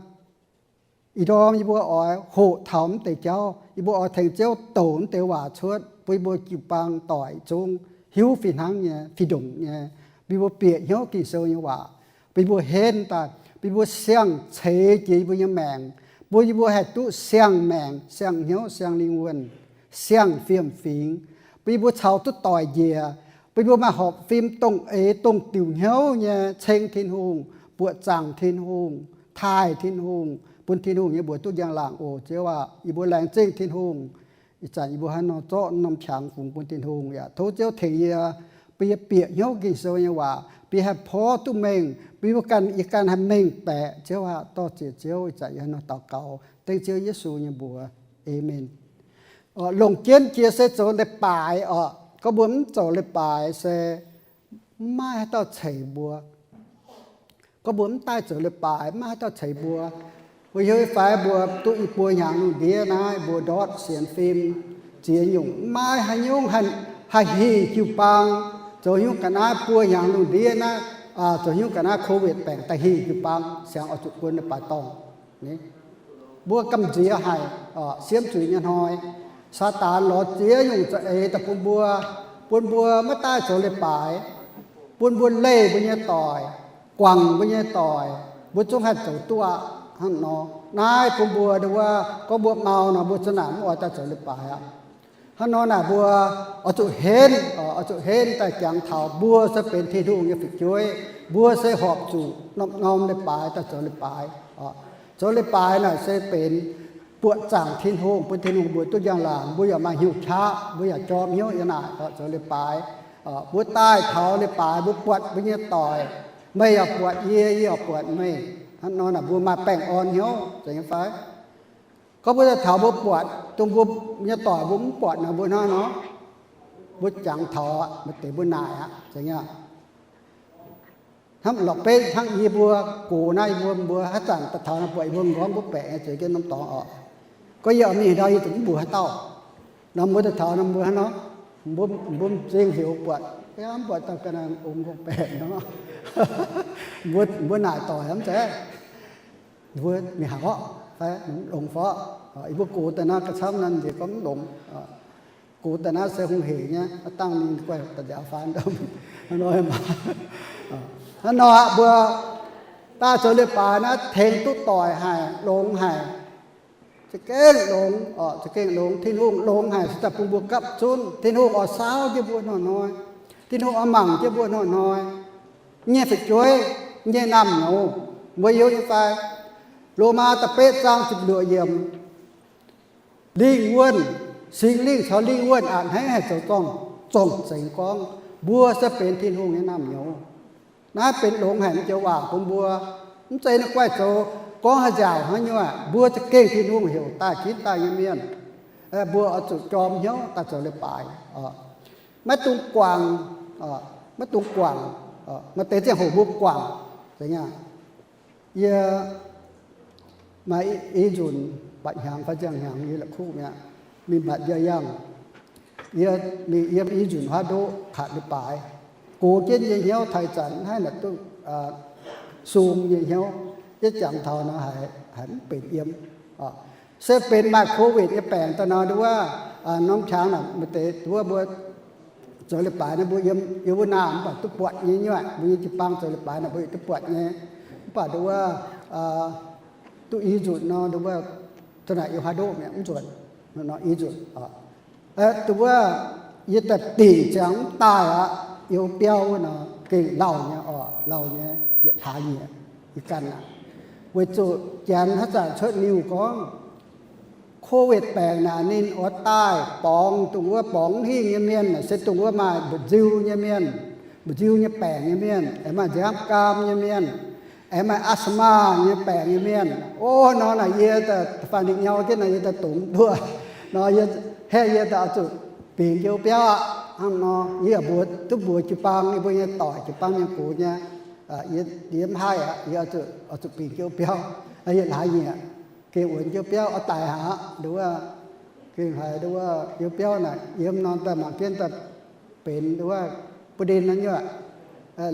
Ih ndorm yie mbuo oix hoqc taux mv deix jauv, yie mbuo oix tengx Ziouv douc mv deix waac cuotv, bun yie mbuo jiu-baang doic zungv hiuv fih hnangv nyei, fih ndongc nyei, bun yie mbuo bieqc hnyouv Ging-Sou nyei waac, bun yie mbuo henv daaih, bun yie mbuo siang-ceix jiex yie mbuo nyei maengc, bun yie mbuo haih duqv siang-maengc, siang-hnyouv, siang-lingh wuonh, siang-fiem-fingx, bun yie mbuo caux duqv doic njiec, bun yie mbuo maaih horpc fim dongh eix dongh diuc hnyouv nyei ceng Tin-Hungh, buoqc zaangc Tin-Hungh, taaih Tin-Hungh, bun Tin-Hungh nyei mbuox duqv njang-laangc oc. Ziouv aah, yie mbuo laengz zingh Tin-Hungh. Ih zanc yie mbuo hnangv nor zorqv norm qangx fungx bun Tin-Hungh yaac tov Ziouv tengx yie, bun yie bieqc hnyouv Ging-Sou nyei waac, bun yie haih porv duqv mengh, bun yie mbuo ganh, yie ganh haih mengh baeqc. Ziouv aah, dorh ziec Ziouv. Ih zanc yie hnangv nor daux gaux dengv Ziouv Yesu nyei mbuox. Aamen. Longc jienv jiex se zoux leiz-baaix oc. Gorngv mbuo mv zoux leiz-baaix se mv maaih haaix dauh ceix mbuo. Gorngv mbuo mv daaih zoux leiz-baaix, mv maaih haaix dauh ceix mbuo. Mbuo hiuv fai mbuo duqv i buo hnyangx lungh ndiev naaiv, mbuo ndortv sienx fim, ziex nyungc, mv maaih haaix nyungc haih hingh jiu-baang. Zoux hnyouv ga'naaiv buo hnyangx lungh ndiev naaiv, zoux hnyouv ga'naaiv Covid baengc daaih hingh jiu-baang, siang oix zuqc guon leiz-baaix dorngh. Mbuo gamh nziex haic, siemv zuiz nyei hnoi, Saadaan lorz ziex nyungc za'eix daaih bun mbuo, bun mbuo maiv daaih zoux leiz-baaix, bun mbuo leih mbuo nyei doic, guangc mbuo nyei doic, mbuo zungv haih zoux duqv aqv. Hnangv nor, naaiv bun mbuo nduov, gorngv mbuo mau nor, mbuo za'naaic mv oix daaih zoux leiz-baaix aqv. Hnangv nor naaic mbuo oix zuqc henv, oix zuqc henv daaih jangx taux mbuo se benx Tin-Hungh nyei fu'jueiv. Mbuo se horpc zuqc norm-norm leiz-baaix daaih zoux leiz-baaix. Zoux leiz-baaix naaic se benx buoqc zaangc Tin-Hungh, bun Tin-Hungh mbuox duqv njang-laangc, mbuo yaac maaih hnyouv qaqv, mbuo yaac jorm hnyouv yiem naaic zoux leiz-baaix. Mbuo daaih taux leiz-baaix, mbuo buatc mbuo nyei doic, meih yaac buatc yie, yie yaac buatc meih. Hnangv nor naaic mbuo maaih baengh orn hnyouv, zeiz nyei fai? Gorngv mbuo daaih taux mbuo buatc dongh mbuo nyei doic mbuo mv buatc naaic, mbuo hnangv nor, mbuo jangx taux maaih deix mbuo naaic aqv, zeiz nyei. Hnangv lorqc beiv hnangv yie mbuo gox naaiv, yie mbuo, mbuo haaix zanc daaih taux naaiv buatc yie mbuo m'nqorngv mbuo baeqc nyei zueiz jienv norm dorngx oc. Gorngv yie oix mingh ndau, yie zuqc mv mbuox haaix dauh. Nor mbuo daaih taux nor mbuo hnangv nor, mbuo m'zing heuc buatc, mv buatc dauh ga'naaiv ong gorngv baeqc nor, mbuo naaic doic mv zeiz, mbuo mingh haaix orqv fai mv longx fai? Yie mbuo gox daaih naaiv ga'camv naaiv nziex gorngv mv longx. Gox daaih naaiv se hungh heic nyei, maiv dangh ninh guaih da'nziaaux faanv. Hnangv nor aqv, mbuo daaih zoux leiz-baaix naaiv tengx duqv doic haic, longx haic. Za'gengh longx, za'gengh longx. Tin-Hungh longx haic, se daaih bun mbuo gapv zunv. Tin-Hungh oix saauv jienv mbuo hnoi-hnoi. Tin-Hungh oix mangc jienv mbuo hnoi-hnoi. Nyei fu'jueiv, nyei naamh nyouz, mbuo hiuv nyei fai? Lomaa da'betv zaang ziepc luoqc yiemc. Lingh wuonh, Singx Lingh caux lingh wuonh a'hneiv haih zoux zorng-zengx gorngv mbuo se benx Tin-Hungh nyei naamh nyouz. Naaiv benx longx haic nyei joux waac bun mbuo. Mv zeiz ninh guaih zoux gorngv haaix nziaauc hnangv nyei. Mbuo za'gengh Tin-Hungh heuc daaih ginv daaih nyei mienh, mbuo oix zuqc jorm hnyouv daaih zoux leiz-baaix. Maiv dungx guangc, maiv dungx guangc. Maaih deix ziangh hoc mbuo guangc, zeiz nyei. Yie maaih i nzunc, mbatc hnyangx fai ziangh hnyangx yie la'kuqv mi'aqv, mingh mbatc njang-yangh. Yie mingh yiem i nzunc huaav ndoqv katc leiz-baaix, gox jienv yie hnyouv taaih zanc mv haih naaic duqv sung nyei hnyouv. Yie jangx taux nor haiz, haiz mv benx yiem. Se benx maaih Covid nyei baengc daaih nor, nduov wuov, norm qangx naaic maaih deix nduov wuov mbuo zoux leiz-baaix naaiv mbuo yiem, yiem wuov naaic mv baac duqv buatc nyei nyuoqc, mbuo nyei jiu-baang zoux leiz-baaix naaic mbuo yaac duqv buatc nyei. Mv baac nduov wuov, duqv i nzunc nor, nduov wuov, za'naaic yiem huaav ndoqv mi'aqv, mv nzunc, nor i nzunc. Nduov wuov, yie daaih dingc ziangx mv daaih aqv, yiem biauv wuov nor gengh lauh nyei oc, lauh nyei, yietc hlaax nyieqc, yie ganh aqv. Weic zuqc janx haaix zanc cuotv liuh gorngv, Covid baengc naaic ninh oix daaih borngz dongh wuov borngz mv hingh nyei mienh, se dongh wuov maaih mba'nziu nyei mienh, mba'nziu nyei baengc nyei mienh, aengx maaih nziaamv gaam nyei mienh, aengx maaih asthma nyei baengc nyei mienh. O, nor naaic yie daaih faanh ninh nyau jienv naaic yie daaih dongz duqv. Nor yie, hnangv yie daaih oix zuqc bingx jienv biauv aqv. Hnangv nor yie yaac mbuox, duqv mbuox jiu-baang, yie mbuo nyei doic jiu-baang mienh gox nyei, yie mv haih aqv, yie oix zuqc bingx jienv biauv. Yietc hlaax nyieqc gengh wuonx jienv biauv oix daic haic aqv. Nduov, gengh haiz nduov, yiem biauv naaic yiem norm daaih mangc jienv daaih benx nduov, butv ndin naaiv nyuoqc.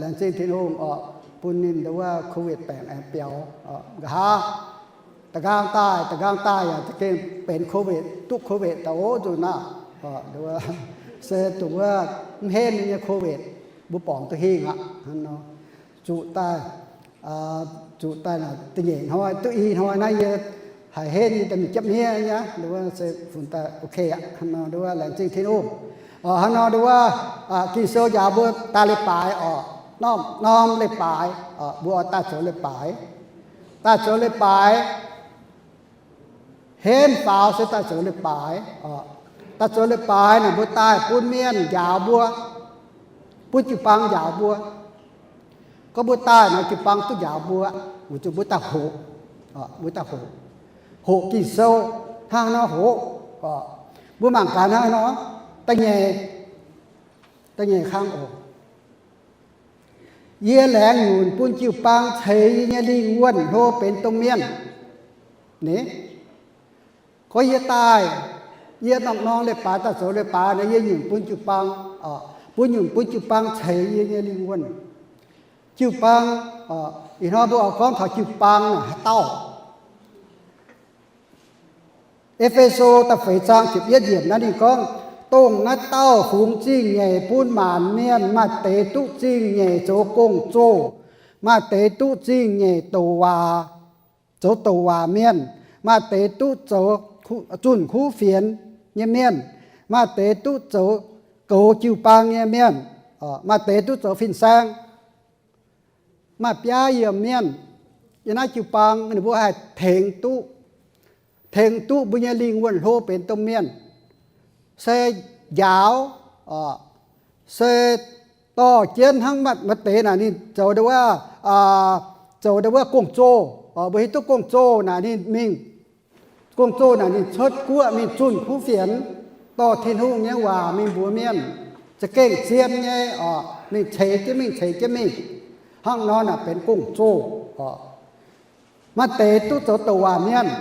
Laengz zingh Tin-Hungh oc, bun ninh nduov COVID baengc aengx biaux. Nqa'haav da'nqaang daaih, da'nqaang daaih yaac za'gengh benx COVID, duqv COVID daaih ov nzunc naaiv. Se dongh wuov mv henv nyei COVID, mbuo borngc duqv hingh aqv. Hnangv nor, zuqc daaih, zuqc daaih naaic da'nyeic hnoi duqv i hnoi naaiv yie haiz henv nyei daaih mingh japv hniev nyei, nduov se funx daaih ok aqv. Hnangv nor nduov laengz zingh Tin-Hungh. Hnangv nor nduov, Ging-Sou njaaux mbuo daaih leiz-baaix oc, norm-norm leiz-baaix, mbuo oix daaih zoux leiz-baaix. Daaih zoux leiz-baaix, henv faaux se daaih zoux leiz-baaix. Daaih zoux leiz-baaix naaic mbuo daaih bun mienh njaaux mbuo, bun jiu-baang njaaux mbuo. Gorngv mbuo daaih nor jiu-baang duqv njaaux mbuo, weic zuqc mbuo daaih hoqc, mbuo daaih hoqc, hoqc Ging-Sou. Hnangv nor hoqc, mbuo mangc gaax hnangv nor, da'nyeic, da'nyeic kang oc. Yie laengz nyunc bun jiu-baang ceix yie nyei lingh wuonh hlo benx domh mienh. Ni, gorngv yie daaih, yie norm-norm leiz-baaix daaih zoux leiz-baaix nor, yie nyunc bun jiu-baang, bun nyunc bun jiu-baang ceix yie nyei lingh wuonh. Jiu-baang, ih hnoi mbuo oix gorngv taux jiu-baang naaic haaix dauh. E^fe^so da'feix zaang ziepc yietv yiemc naaiv ninh gorngv, dongh naaiv dauh fungx zingh nyeic bun maanc mienh. Maaih deix duqv zingh nyeic zoux gong-zoh, maaih deix duqv zingh nyeic douc waac, zoux douc waac mienh, maaih deix duqv zoux zunh kuv fienx nyei mienh, maaih deix duqv zoux goux jiu-baang nyei mienh, maaih deix duqv zoux fin-saeng. Maaih biaa yiemc mienh yiem naaiv jiu-baang, ninh mbuo haih tengx duqv, tengx duqv mbuo nyei lingh wuonh hlo benx domh mienh. Se njaaux, se dorh jienv hnangv maaih deix naaic ninh zoux, zoux ndau wuov gong-zoh. Mbuo hiuv duqv gong-zoh naaic ninh mingh, gong-zoh naaic ninh cuotv guoqv mingh zunh kuv fienx, dorh Tin-Hungh nyei waac mingh mbuox mienh, za'gengh zien nyei oc, mingh ceix jienv mingh, ceix jienv mingh. Hnangv nor naaic benx gong-zoh oc. Maaih deix duqv zoux douc waac mienh.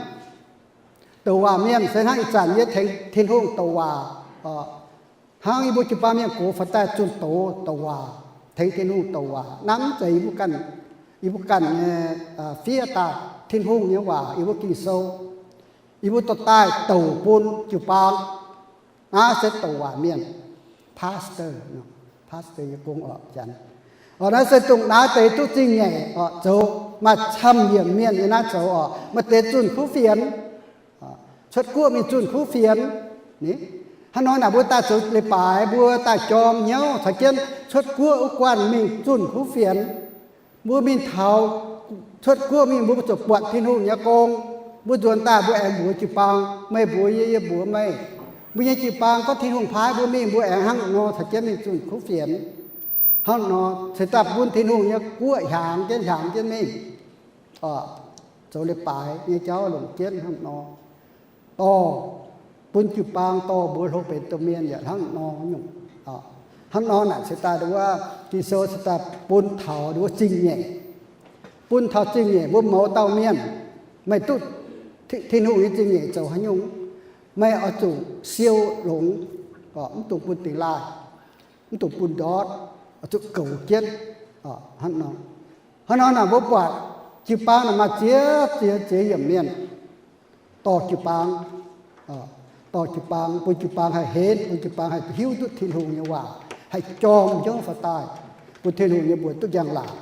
Douc waac mienh se hnangv ih zanc yie tengx Tin-Hungh douc waac, hnangv yie mbuo jiu-baang mienh gox faaux daaih zunh doz douc waac, tengx Tin-Hungh douc waac. Naaiv mv zeiz yie mbuo ganh, yie mbuo ganh nyei fiev daaih. Tin-Hungh nyei waac, yie mbuo Ging-Sou, yie mbuo dorh daaih douc bun jiu-baang. Naaiv se douc waac mienh, pastor, pastor nyei gong oc, janx. Naaiv se dongh naaiv deix duqv zingh nyeic oc zoux. Maaih camv yiemc mienh yiem naaiv zoux oc. Maaih deix zunh kuv fienx, cuotv guoqv mingh zunh kuv fienx. Ni, hnangv nor naaic mbuo daaih zoux leiz-baaix, mbuo daaih jorm hnyouv caux jienv cuotv guoqv wuov guanh mingh zunh kuv fienx. Mbuo mingh taux cuotv guoqv mingh, mbuo zuqc buatc Tin-Hungh nyei gong. Mbuo nzuonx daaih mbuo aengx mbuox jiu-baang, meih mbuox yie, yie mbuox meih. Mbuo nyei jiu-baang gorngv Tin-Hungh paaiv mbuo mingh, mbuo aengx hnangv nor caux jienv mingh zunh kuv fienx. Hnangv nor ceix daaih bun Tin-Hungh nyei guoqv hiaangx jienv, hiaangx jienv mingh. Zoux leiz-baaix nyei jauv longc jienv hnangv nor, dorh, bun jiu-baang dorh mbuo hlo benx domh mienh yaac hnangv nor nyungc. Hnangv nor naaic ceix daaih wuov Ging-Sou ceix daaih bun taux wuov zingh nyeic. Bun taux zingh nyeic, mbuo mouz dauh mienh, meih duqv Tin-Hungh nyei zingh nyeic zoux haaix nyungc? Meih oix zuqc siou longx, mv dungx bun dingx laaih, mv dungx bun ndortv, oix zuqc goux jienv. Hnangv nor, hnangv nor naaic mbuo buatc jiu-baang naaic maaih ziex ziex ziex yiemc mienh dorh jiu-baang, dorh jiu-baang, bun jiu-baang haih henv, bun jiu-baang haih hiuv duqv Tin-Hungh nyei waac, haih jorm hnyouv faaux daaih, bun Tin-Hungh nyei mbuox duqv njang-laangc.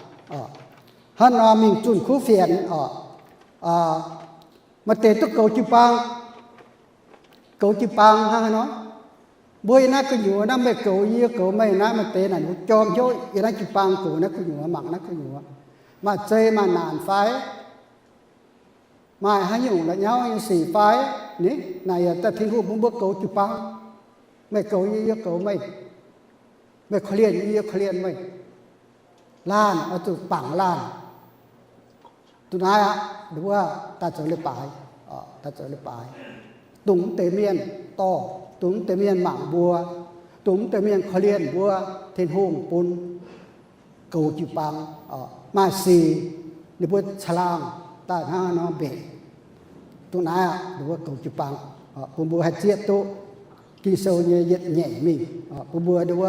Hnangv nor mingh zunh kuv fienx oc. Maaih deix duqv goux jiu-baang, goux jiu-baang hnangv haaix nor? Mbuo yiem naaiv gu'nyuoz naaiv, meih goux yie, yie goux meih naaiv, maaih deix naaic mbuo jorm hnyouv yiem naaiv jiu-baang goux naaiv gu'nyuoz, mangc naaiv gu'nyuoz, maaih zei maaih naanc fai? Maaih haaix nyungc la'nyauv nyei sic fai? Ni, naaic yaac daaih Tin-Hungh bun mbuo goux jiu-baang. Meih goux yie, yie goux meih. Meih korv-lienh yie, yie korv-lienh meih. Laanh oix zuqc bangc laanh. Duqv naaiv aqv, nduov, daaih zoux leiz-baaix, daaih zoux leiz-baaix, dongh mv deix mienh dorh, dongh mv deix mienh mangc mbuo, dongh mv deix mienh korv-lienh mbuo, Tin-Hungh bun goux jiu-baang. Maaih sic ninh mbuo caangh laangh, daaih hnangv nor mbenc. Duqv naaiv aqv, nduov goux jiu-baang, bun mbuo haih zieqv duqv Ging-Sou nyei yietc nyeic mingh, bun mbuo nduov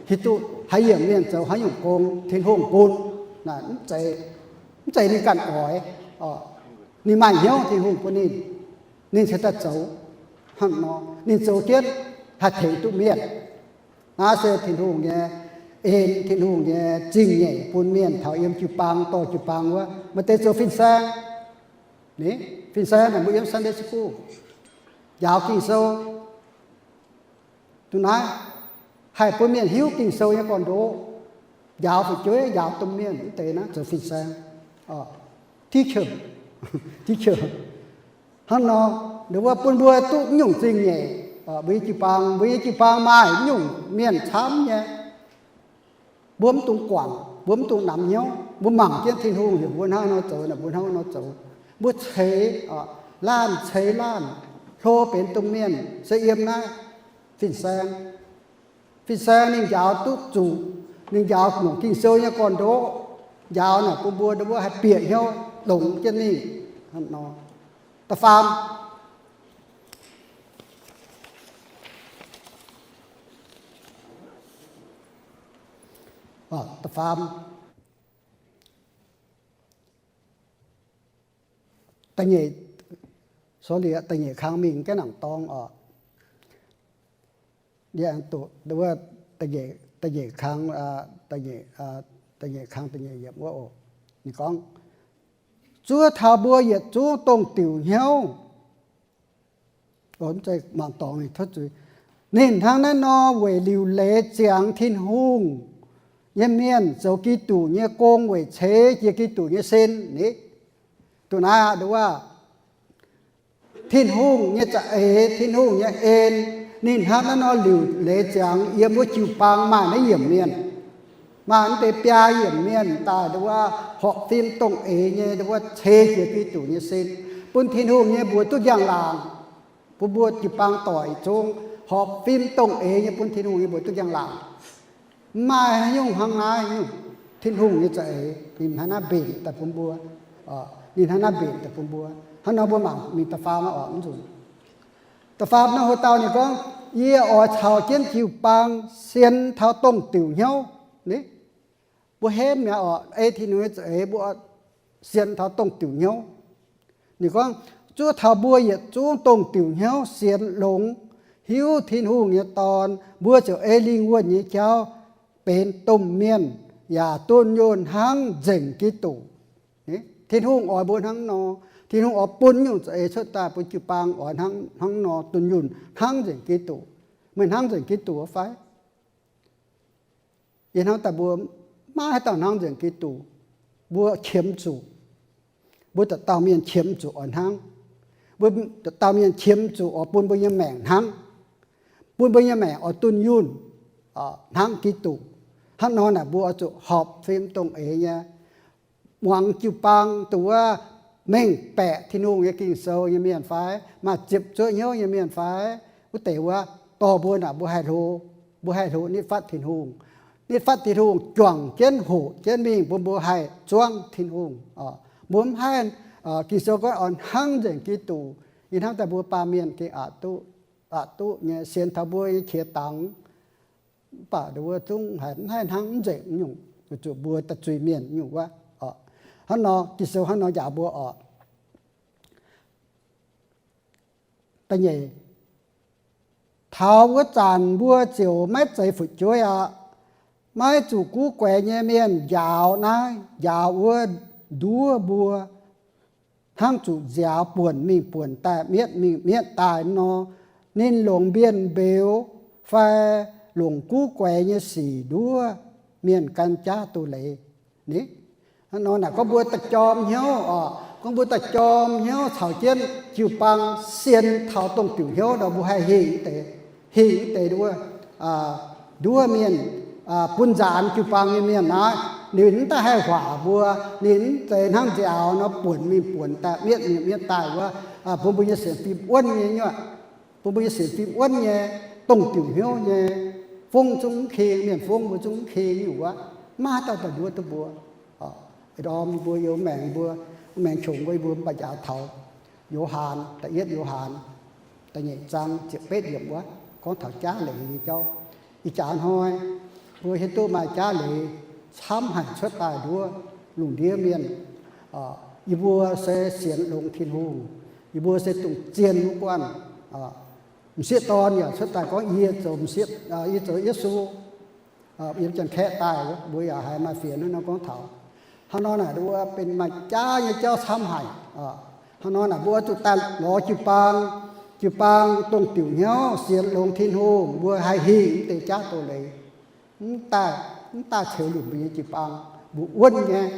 hiuv duqv haaix nyungc mienh zoux haaix nyungc gong Tin-Hungh bun. Mv zeiz ninh ganh oix, ninh maaih hnyouv Tin-Hungh bun ninh, ninh cingx daaih zoux. Hnangv nor ninh zoux jienv haih tengx duqv mienh. Naaiv se Tin-Hungh nyei en, Tin-Hungh nyei zingh nyeic bun mienh taux yiem jiu-baang dorh jiu-baang wuov. Maaih deix zoux fin-saeng, fin-saeng naaic mbuo yiem Sunday school njaaux Ging-Sou. Duqv naaiv haih bun mienh hiuv Ging-Sou nyei gorn-ndoqv, njaaux fu'jueiv, njaaux domh mienh, mv deix naaiv zoux fin-saeng, teacher, teacher. Hnangv nor, nduov bun mbuo duqv nyungc zingh nyeic. Mbuo nyei jiu-baang, mbuo nyei jiu-baang maaih nyungc mienh camv nyei. Mbuo mv dungx guangc, mbuo mv dungx namx hnyouv. Mbuo mangc jienv Tin-Hungh heuc mbuo hnangv nor zoux, naaic mbuo hnangv nor zoux. Mbuo ceix laanh ceix laanh, hlo benx domh mienh se yiem naaiv fin-saeng. Fin-saeng ninh njaaux duqv zuqc, ninh njaaux nyungc Ging-Sou nyei gorn-ndoqv, njaaux naaic bun mbuo, mbuo haih bieqc hnyouv longx jienv mingh. Da'faam, da'faam, da'nyeic, sorry, da'nyeic kang mingh ga'nangc dorngx oc. Wuov, da'nyeic kang, da'nyeic kang da'nyeic yiemc wuov oc. Ninh gorngv, zuov taux mbuo yietc zungv dongh diuc hnyouv. Mangc dorngx, ninh hnangv naaiv nor weic liuc leiz ziangx Tin-Hungh nyei mienh zoux Giduc nyei gong weic ceix jiez Giduc nyei sin ni. Duqv naaiv aqv, nduov Tin-Hungh nyei za'eix, Tin-Hungh nyei en, ninh hnangv naaiv nor liuc leiz ziangx yiem wuov jiu-baang maaih naaiv nyiemc mienh, maaih mv deix biaa yiemc mienh daaih nduov horpc fim dongh eix nyei nduov ceix jiez Giduc nyei sin, bun Tin-Hungh nyei mbuox duqv njang-laangc, bun mbuo jiu-baang doic yietc zungv horpc fim dongh eix nyei bun Tin-Hungh nyei mbuox duqv njang-laangc. Mv maaih haaix nyungc hnangv naaiv nyungc. Tin-Hungh nyei za'eix ninh hnangv naaiv mbenc daaih bun mbuo, ninh hnangv naaiv mbenc daaih bun mbuo. Hnangv nor mbuo mangc mingh da'faam oc, mv nzunc. Da'faam nor, hlo dauh ninh gorngv, yie oix caux jienv jiu-baang sien taux dongh diuc hnyouv. Ni, mbuo henv mi'aqv oc, ei Tin-Hungh nyei za'eix mbuo sien taux dongh diuc hnyouv. Ninh gorngv, zuov taux mbuo yietc zungv dongh diuc hnyouv sienx longx, hiuv Tin-Hungh nyei Dorn, mbuo ziouc ei lingh wuonh nyei jauv benx domh mienh, yaac dunh yunh hnangv nzengc Giduc. Tin-Hungh oix mbuo hnangv nor. Tin-Hungh oix bun nyungc za'eix cuotv daaih bun jiu-baang oix hnangv nor dunh yunh hnangv nzengc Giduc. Meih hnangv nzengc Giduc fai? Yie hnamv daaih mbuo maiv haaix dauh hnangv nzengc Giduc. Mbuo qiemx zuqc, mbuo dauh dauh mienh qiemx zuqc oix hnangv. Mbuo dauh dauh mienh qiemx zuqc oix bun mbuo nyei maengc hnangv, bun mbuo nyei maengc oix dunh yunh hnangv Giduc. Hnangv nor naaic mbuo oix zuqc horpc fim dongh eix nyei, muangx jiu-baang, dongh wuov mengh baeqc Tin-Hungh nyei Ging-Sou nyei mienh fai, maaih ziepc zuoqv hnyouv nyei mienh fai, wuov deix wuov dorh mbuo naaic mbuo haih hlo, mbuo haih hlo nitv fatv Tin-Hungh. Nitv fatv Tin-Hungh juangc jienv hoqc jienv mingh bun mbuo haih zuangv Tin-Hungh. Mbuo mv haih, Ging-Sou gorngv oix hnangv nzengc Giduc. Yie hnamv daaih mbuo baamh mienh gengh aqc duqv, aqc duqv nyei sienx taux mbuo nyei qiex dangx. Mv baac nduov zungv haiz mv haih hnangv nzengc nyungc, weic zuqc mbuo daaih zuiz-mienh nyungc wuov. Hnangv nor Ging-Sou hnangv nor njaaux mbuo oc. Da'nyeic, taux wuov zanc mbuo ziouc maiv zeiz fu'jueiv aqv. Maiv zuqc guv guaix nyei mienh njaaux naaiv njaaux wuov nduov mbuo, hnangv zuqc nziaaux buonc mingh buonc daaih, mietv mingh mietv daaih nor. Ninh longc mbienv mbeux fai longc guv guaix nyei sic nduov mienh gan jaav doz-leiz. Ni, hnangv nor naaic gorngv mbuo da'jorm hnyouv oc, gorngv mbuo da'jorm hnyouv caux jienv jiu-baang sien taux dongh diuc hnyouv nor mbuo haih hingh deix, hingh deix nduov, nduov mienh, bun nzaanx jiu-baang nyei mienh naaiv, ninh mv daaih haih huaac mbuo, ninh mv zeiz hnangv nziaaux nor buonc mingh buonc daaih, mietv mingh mietv daaih wuov, bun mbuo nyei sienx fim wuonv nyei nyuoqc, bun mbuo nyei sienx fim wuonv nyei, dongh diuc hnyouv nyei, fongv zungv mv king, mienh fongv mbuo zungv mv king nyungc wuov, maiv dauh daaih nduov duqv mbuo, ndorm mbuo, youz maengc mbuo. Maengx qongx mbuo, yie mbuo mv baac njaaux taux Yo^han, da'yietv Yo^han, da'nyeic zaang ziepc betv yiemc wuov, gorngv taux jaav leiz nyei jauv. Ih jaax hnoi mbuo hiuv duqv maaih jaav leiz camv haic cuotv daaih nduov lungh ndiev mienh. Yie mbuo se sienx longx Tin-Hungh. Yie mbuo se dongh zien wuov guanh. M'sieqv dorn yaac cuotv daaih gorngv, Yie zoux m'sieqv, yie zoux Yesu. Yiem Janx-Kaeqv daaih mbuo yaac haiz maaih fienx hnangv nor gorngv taux. Hnangv nor naaic mbuo benx maaih jaav nyei jauv camv haic. Hnangv nor naaic mbuo oix zuqc daaih lorz jiu-baang, jiu-baang dongh diuc hnyouv sienx longx Tin-Hungh, mbuo haih hingh mv deix jaav doz-leiz. Mv daaih, mv daaih ceux lunc mbuo nyei jiu-baang, mbuo wuonv nyei.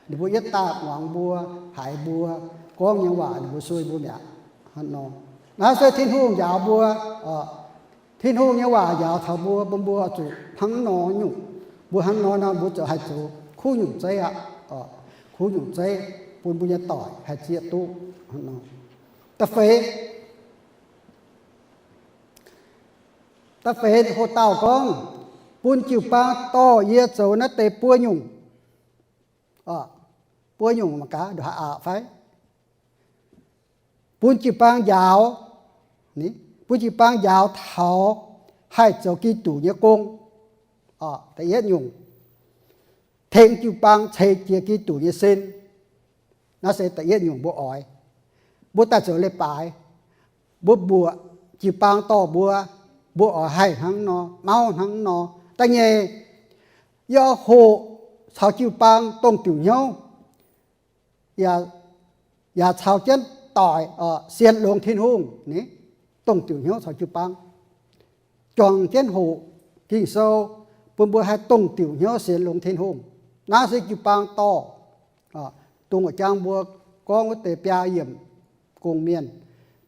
Ninh mbuo yietv daaih muangx mbuo, haiz mbuo gorngv nyei waac, ninh mbuo sueih mbuo mi'aqv. Hnangv nor, naaiv se Tin-Hungh njaaux mbuo. Tin-Hungh nyei waac njaaux taux mbuo, mbuo, mbuo oix zuqc hnangv nor nyungc. Mbuo hnangv nor nor, mbuo ziouc haih zoux kuv nyungc zeiv aqv. Kuv nyungc zeiv bun mbuo nyei doic haih zieqv duqv. Da'feix, da'feix hoc dauh gorngv, bun jiu-baang dorh yie zoux naaiv deix buo nyungc. Buo nyungc mangc gaax, nduqc haaix aqc fai? Bun jiu-baang njaaux, bun jiu-baang njaaux taux haih zoux Giduc nyei gong. Da'yietv nyungc, tengx jiu-baang ceix jiez Giduc nyei sin. Naaiv se da'yietv nyungc mbuo oix. Mbuo daaih zoux leiz-baaix, mbuo mbuoqc jiu-baang dorh mbuo, mbuo oix haih hnangv nor, mauv hnangv nor. Da'nyeic, yie hoqc caux jiu-baang dongh diuc hnyouv, yaac caux jienv doic sienx longx Tin-Hungh, dongh diuc hnyouv caux jiu-baang juangc jienv hoqc Ging-Sou, bun mbuo haih dongh diuc hnyouv sienx longx Tin-Hungh. Naaiv se jiu-baang dorh. Dongh wuov jangx mbuo gorngv wuov deix biaa yiemc gong-mienh,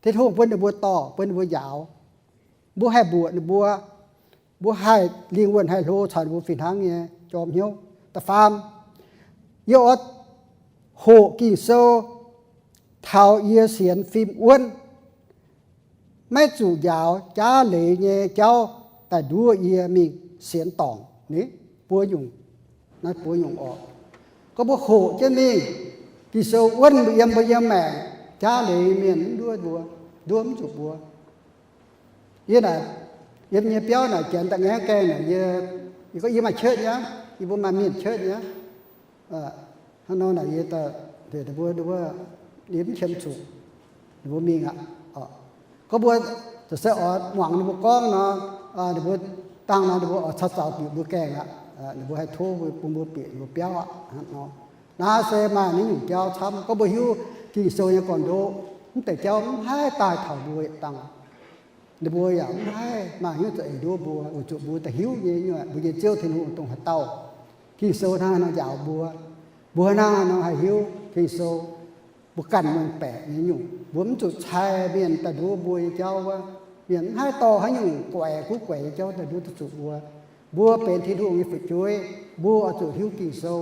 Tin-Hungh bun ninh mbuo dorh, bun ninh mbuo njaaux. Mbuo haih mbuoqc ninh mbuo, mbuo haih lingh wuonh haih hlo caux ninh mbuo fih hnangv nyei jorm hnyouv. Da'faam, yie oix hoqc Ging-Sou taux yie sienx fim wuonv, maiv zuqc njaaux jaav leiz nyei jauv daaih nduov yie mingh sienx dorngc. Ni, buo nyungc, naaiv buo nyungc oc. Gorngv mbuo hoqc jienv mingh, Ging-Sou wuonv yiem mbuo nyei maengc, jaav leiz mienh mv nduov mbuo, nduov mv zuqc mbuo. Yie naaic, yiem nyei biauv naaic janx da'ngaengv gaengh naaic, yie, yie gorngv yie maaih cuotv nyei aqv, yie mbuo maaih mienh cuotv nyei aqv. Hnangv nor naaic yie, ninh mbuo, yie mv qiemx zuqc ninh mbuo mingh aqv. Gorngv mbuo ziouc se oix muangx ninh mbuo gorngv nor, ninh mbuo dangh nor ninh mbuo oix caux zaux bieqc mbuo gaengh aqv. Ninh mbuo haih tov mbuo, bun mbuo bieqc ninh mbuo biauv aqv. Hnangv nor, naaiv se maaih naaiv nyungc jauv camv. Gorngv mbuo hiuv Ging-Sou nyei gorn-ndoqv, mv deix jauv mv haih daaih taux mbuo yietc dangh. Ninh mbuo yaac mv haih maaih hnyouv za'eix nduov mbuo, weic zuqc mbuo da'hiuv nyei, mbuo nyei Ziouv Tin-Hungh dongh haaix dauh. Ging-Sou hnangv haaix nor njaaux mbuo, mbuo hnangv haaix nor haih hiuv Ging-Sou. Mbuo ganh muangx baeqc nyei nyungc, mbuo mv zuqc cai mienh daaih nduov mbuo nyei jauv wuov. Mienh mv haih dorh haaix nyungc guaix guv guaix nyei jauv daaih nduov duqv zuqc mbuo. Mbuo benx Tin-Hungh nyei fu'jueiv, mbuo oix zuqc hiuv Ging-Sou,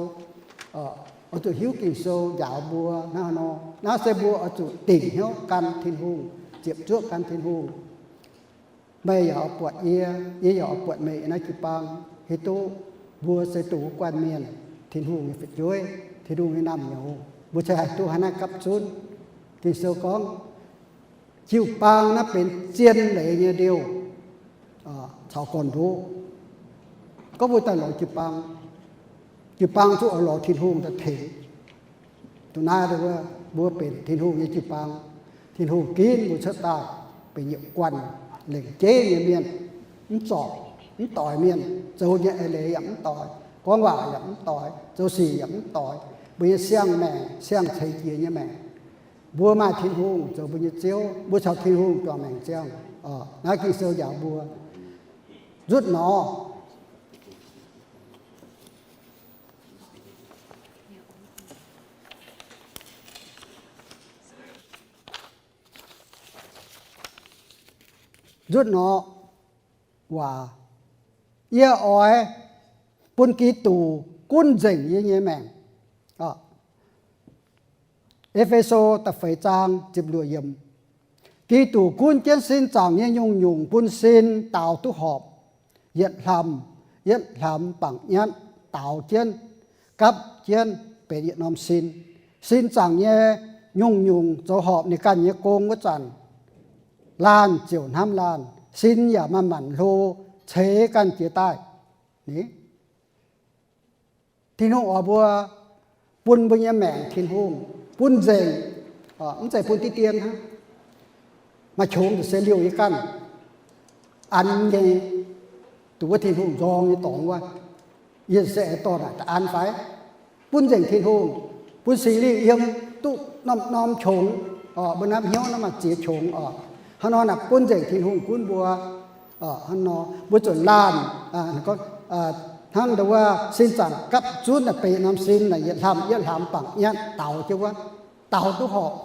oix zuqc hiuv Ging-Sou njaaux mbuo hnangv haaix nor. Naaiv se mbuo oix zuqc dingc hnyouv gan Tin-Hungh, ziepc zuoqv gan Tin-Hungh. Meih yaac oix buatc yie, yie yaac oix buatc meih naaiv jiu-baang, hiuv duqv mbuo se dongh wuov guanh mienh, Tin-Hungh nyei fu'jueiv, Tin-Hungh nyei naamh nyouz, mbuo se haih duqv hnangv naaiv gapv zunv. Ging-Sou gorngv, jiu-baang naaiv benx zien leiz nyei ndiouh caux gorn-ndoqv. Gorngv mbuo daaih lorz jiu-baang, jiu-baang zungv oix lorz Tin-Hungh daaih tengx. Dongh naaiv mbuo benx Tin-Hungh nyei jiu-baang. Tin-Hungh ginv mbuo cuotv daaih benx yietc guanh lengc jeiv nyei mienh, mv zorc, mv doix mienh, zoux nyei eix leiz yaac mv doix, gorngv waac yaac mv doix, zoux sic yaac mv doix. Mbuo nyei siang-maengc, siang-ceix jiez nyei maengc, mbuo maaih Tin-Hungh zoux mbuo nyei Ziouv, mbuo caux Tin-Hungh juangc maengc ziangh. Naaiv Ging-Sou njaaux mbuo. Nzutv nor, nzutv nor, waac, yie oix bun Giduc gunv nzengc yie nyei maengc. E^fe^so da'feix zaang ziepc luoqc yiemc. Giduc gunv jienv sin zaangc nyei nyungc-nyungc bun sin daaux duqv horpc, yietc hlamv, yietc hlamv bangc nyatv daaux jienv, gapv jienv benx yietc norm sin. sin zaangc nyei nyungc-nyungc zoux horpc ninh ganh nyei gong wuov zanc, laanh ziouc hnamv laanh, sin yaac manc-manc hlo, ceix ganh jiex daaih. Ni, Tin-Hungh oix mbuo, bun mbuo nyei maengc Tin-Hungh bun nzengc, mv zeiz bun diqv dien hnangv. Maaih qongx se liouh yie ganh an nyei, duqv wuov Tin-Hungh nzorng nyei dorngx wuov, yie se aengx dorh naaic da'an fai? Bun nzengc Tin-Hungh, bun Singx Lingh yiem duqv norm-norm qongx, mbuo naaiv hnyouv naaiv maaih ziex qongx oc. Hnangv nor naaic bun nzengc Tin-Hungh gunv mbuo. Hnangv nor mbuo zuqc laanh, hnangv ndau wuov sin zaangc gapv zunv naaic, beiv norm sin naaic yietc hlamv yietc hlamv bangc nyatv daaux jienv wuov, daaux duqv horpc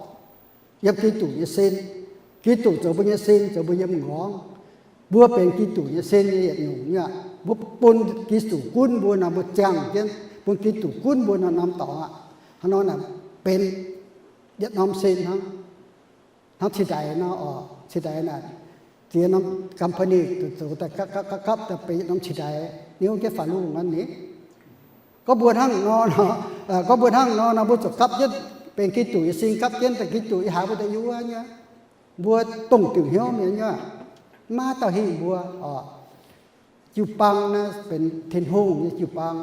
yiem Giduc nyei sin. Giduc zoux mbuo nyei sin, zoux mbuo yiem m'nqorngv. Mbuo benx Giduc nyei sin nyei yietc nyungc nyei aqv. Mbuo bun Giduc gunv mbuo nor, mbuo ziangh jienv bun Giduc gunv mbuo nor, norm dorngx aqv. Hnangv nor naaic benx yietc norm sin hnangv. Hnangv cingx daaih nor oc, cingx daaih naaic ziex norm company zoux daaih gapv gapv daaih benx yietc norm cingx daaih niuv jienv faaux lungh aqv ni. Gorngv mbuo hnangv nor, gorngv mbuo hnangv nor nor, mbuo zuqc gapv jienv benx Giduc nyei sin, gapv jienv daaih Giduc yiem haaix mbuo daaih yiem wuov nyei. Mbuo dongh diuc hnyouv mienh nyei, maiv maaih dauh hingh mbuo oc. Jiu-baang naaiv benx Tin-Hungh nyei jiu-baang.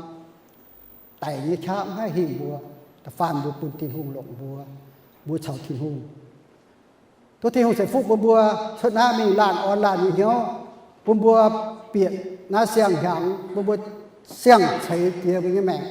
Daic nyei qaqv maiv haih hingh mbuo. Da'faanh mbuo bun Tin-Hungh longc mbuo, mbuo caux Tin-Hungh. Tov Tin-Hungh ceix fuqv bun mbuo cuotv naaiv mingh laanh orn laanh nyei hnyouv, bun mbuo bieqc naaiv siang-hnyangx, bun mbuo siang-ceix jiex mbuo nyei maengc.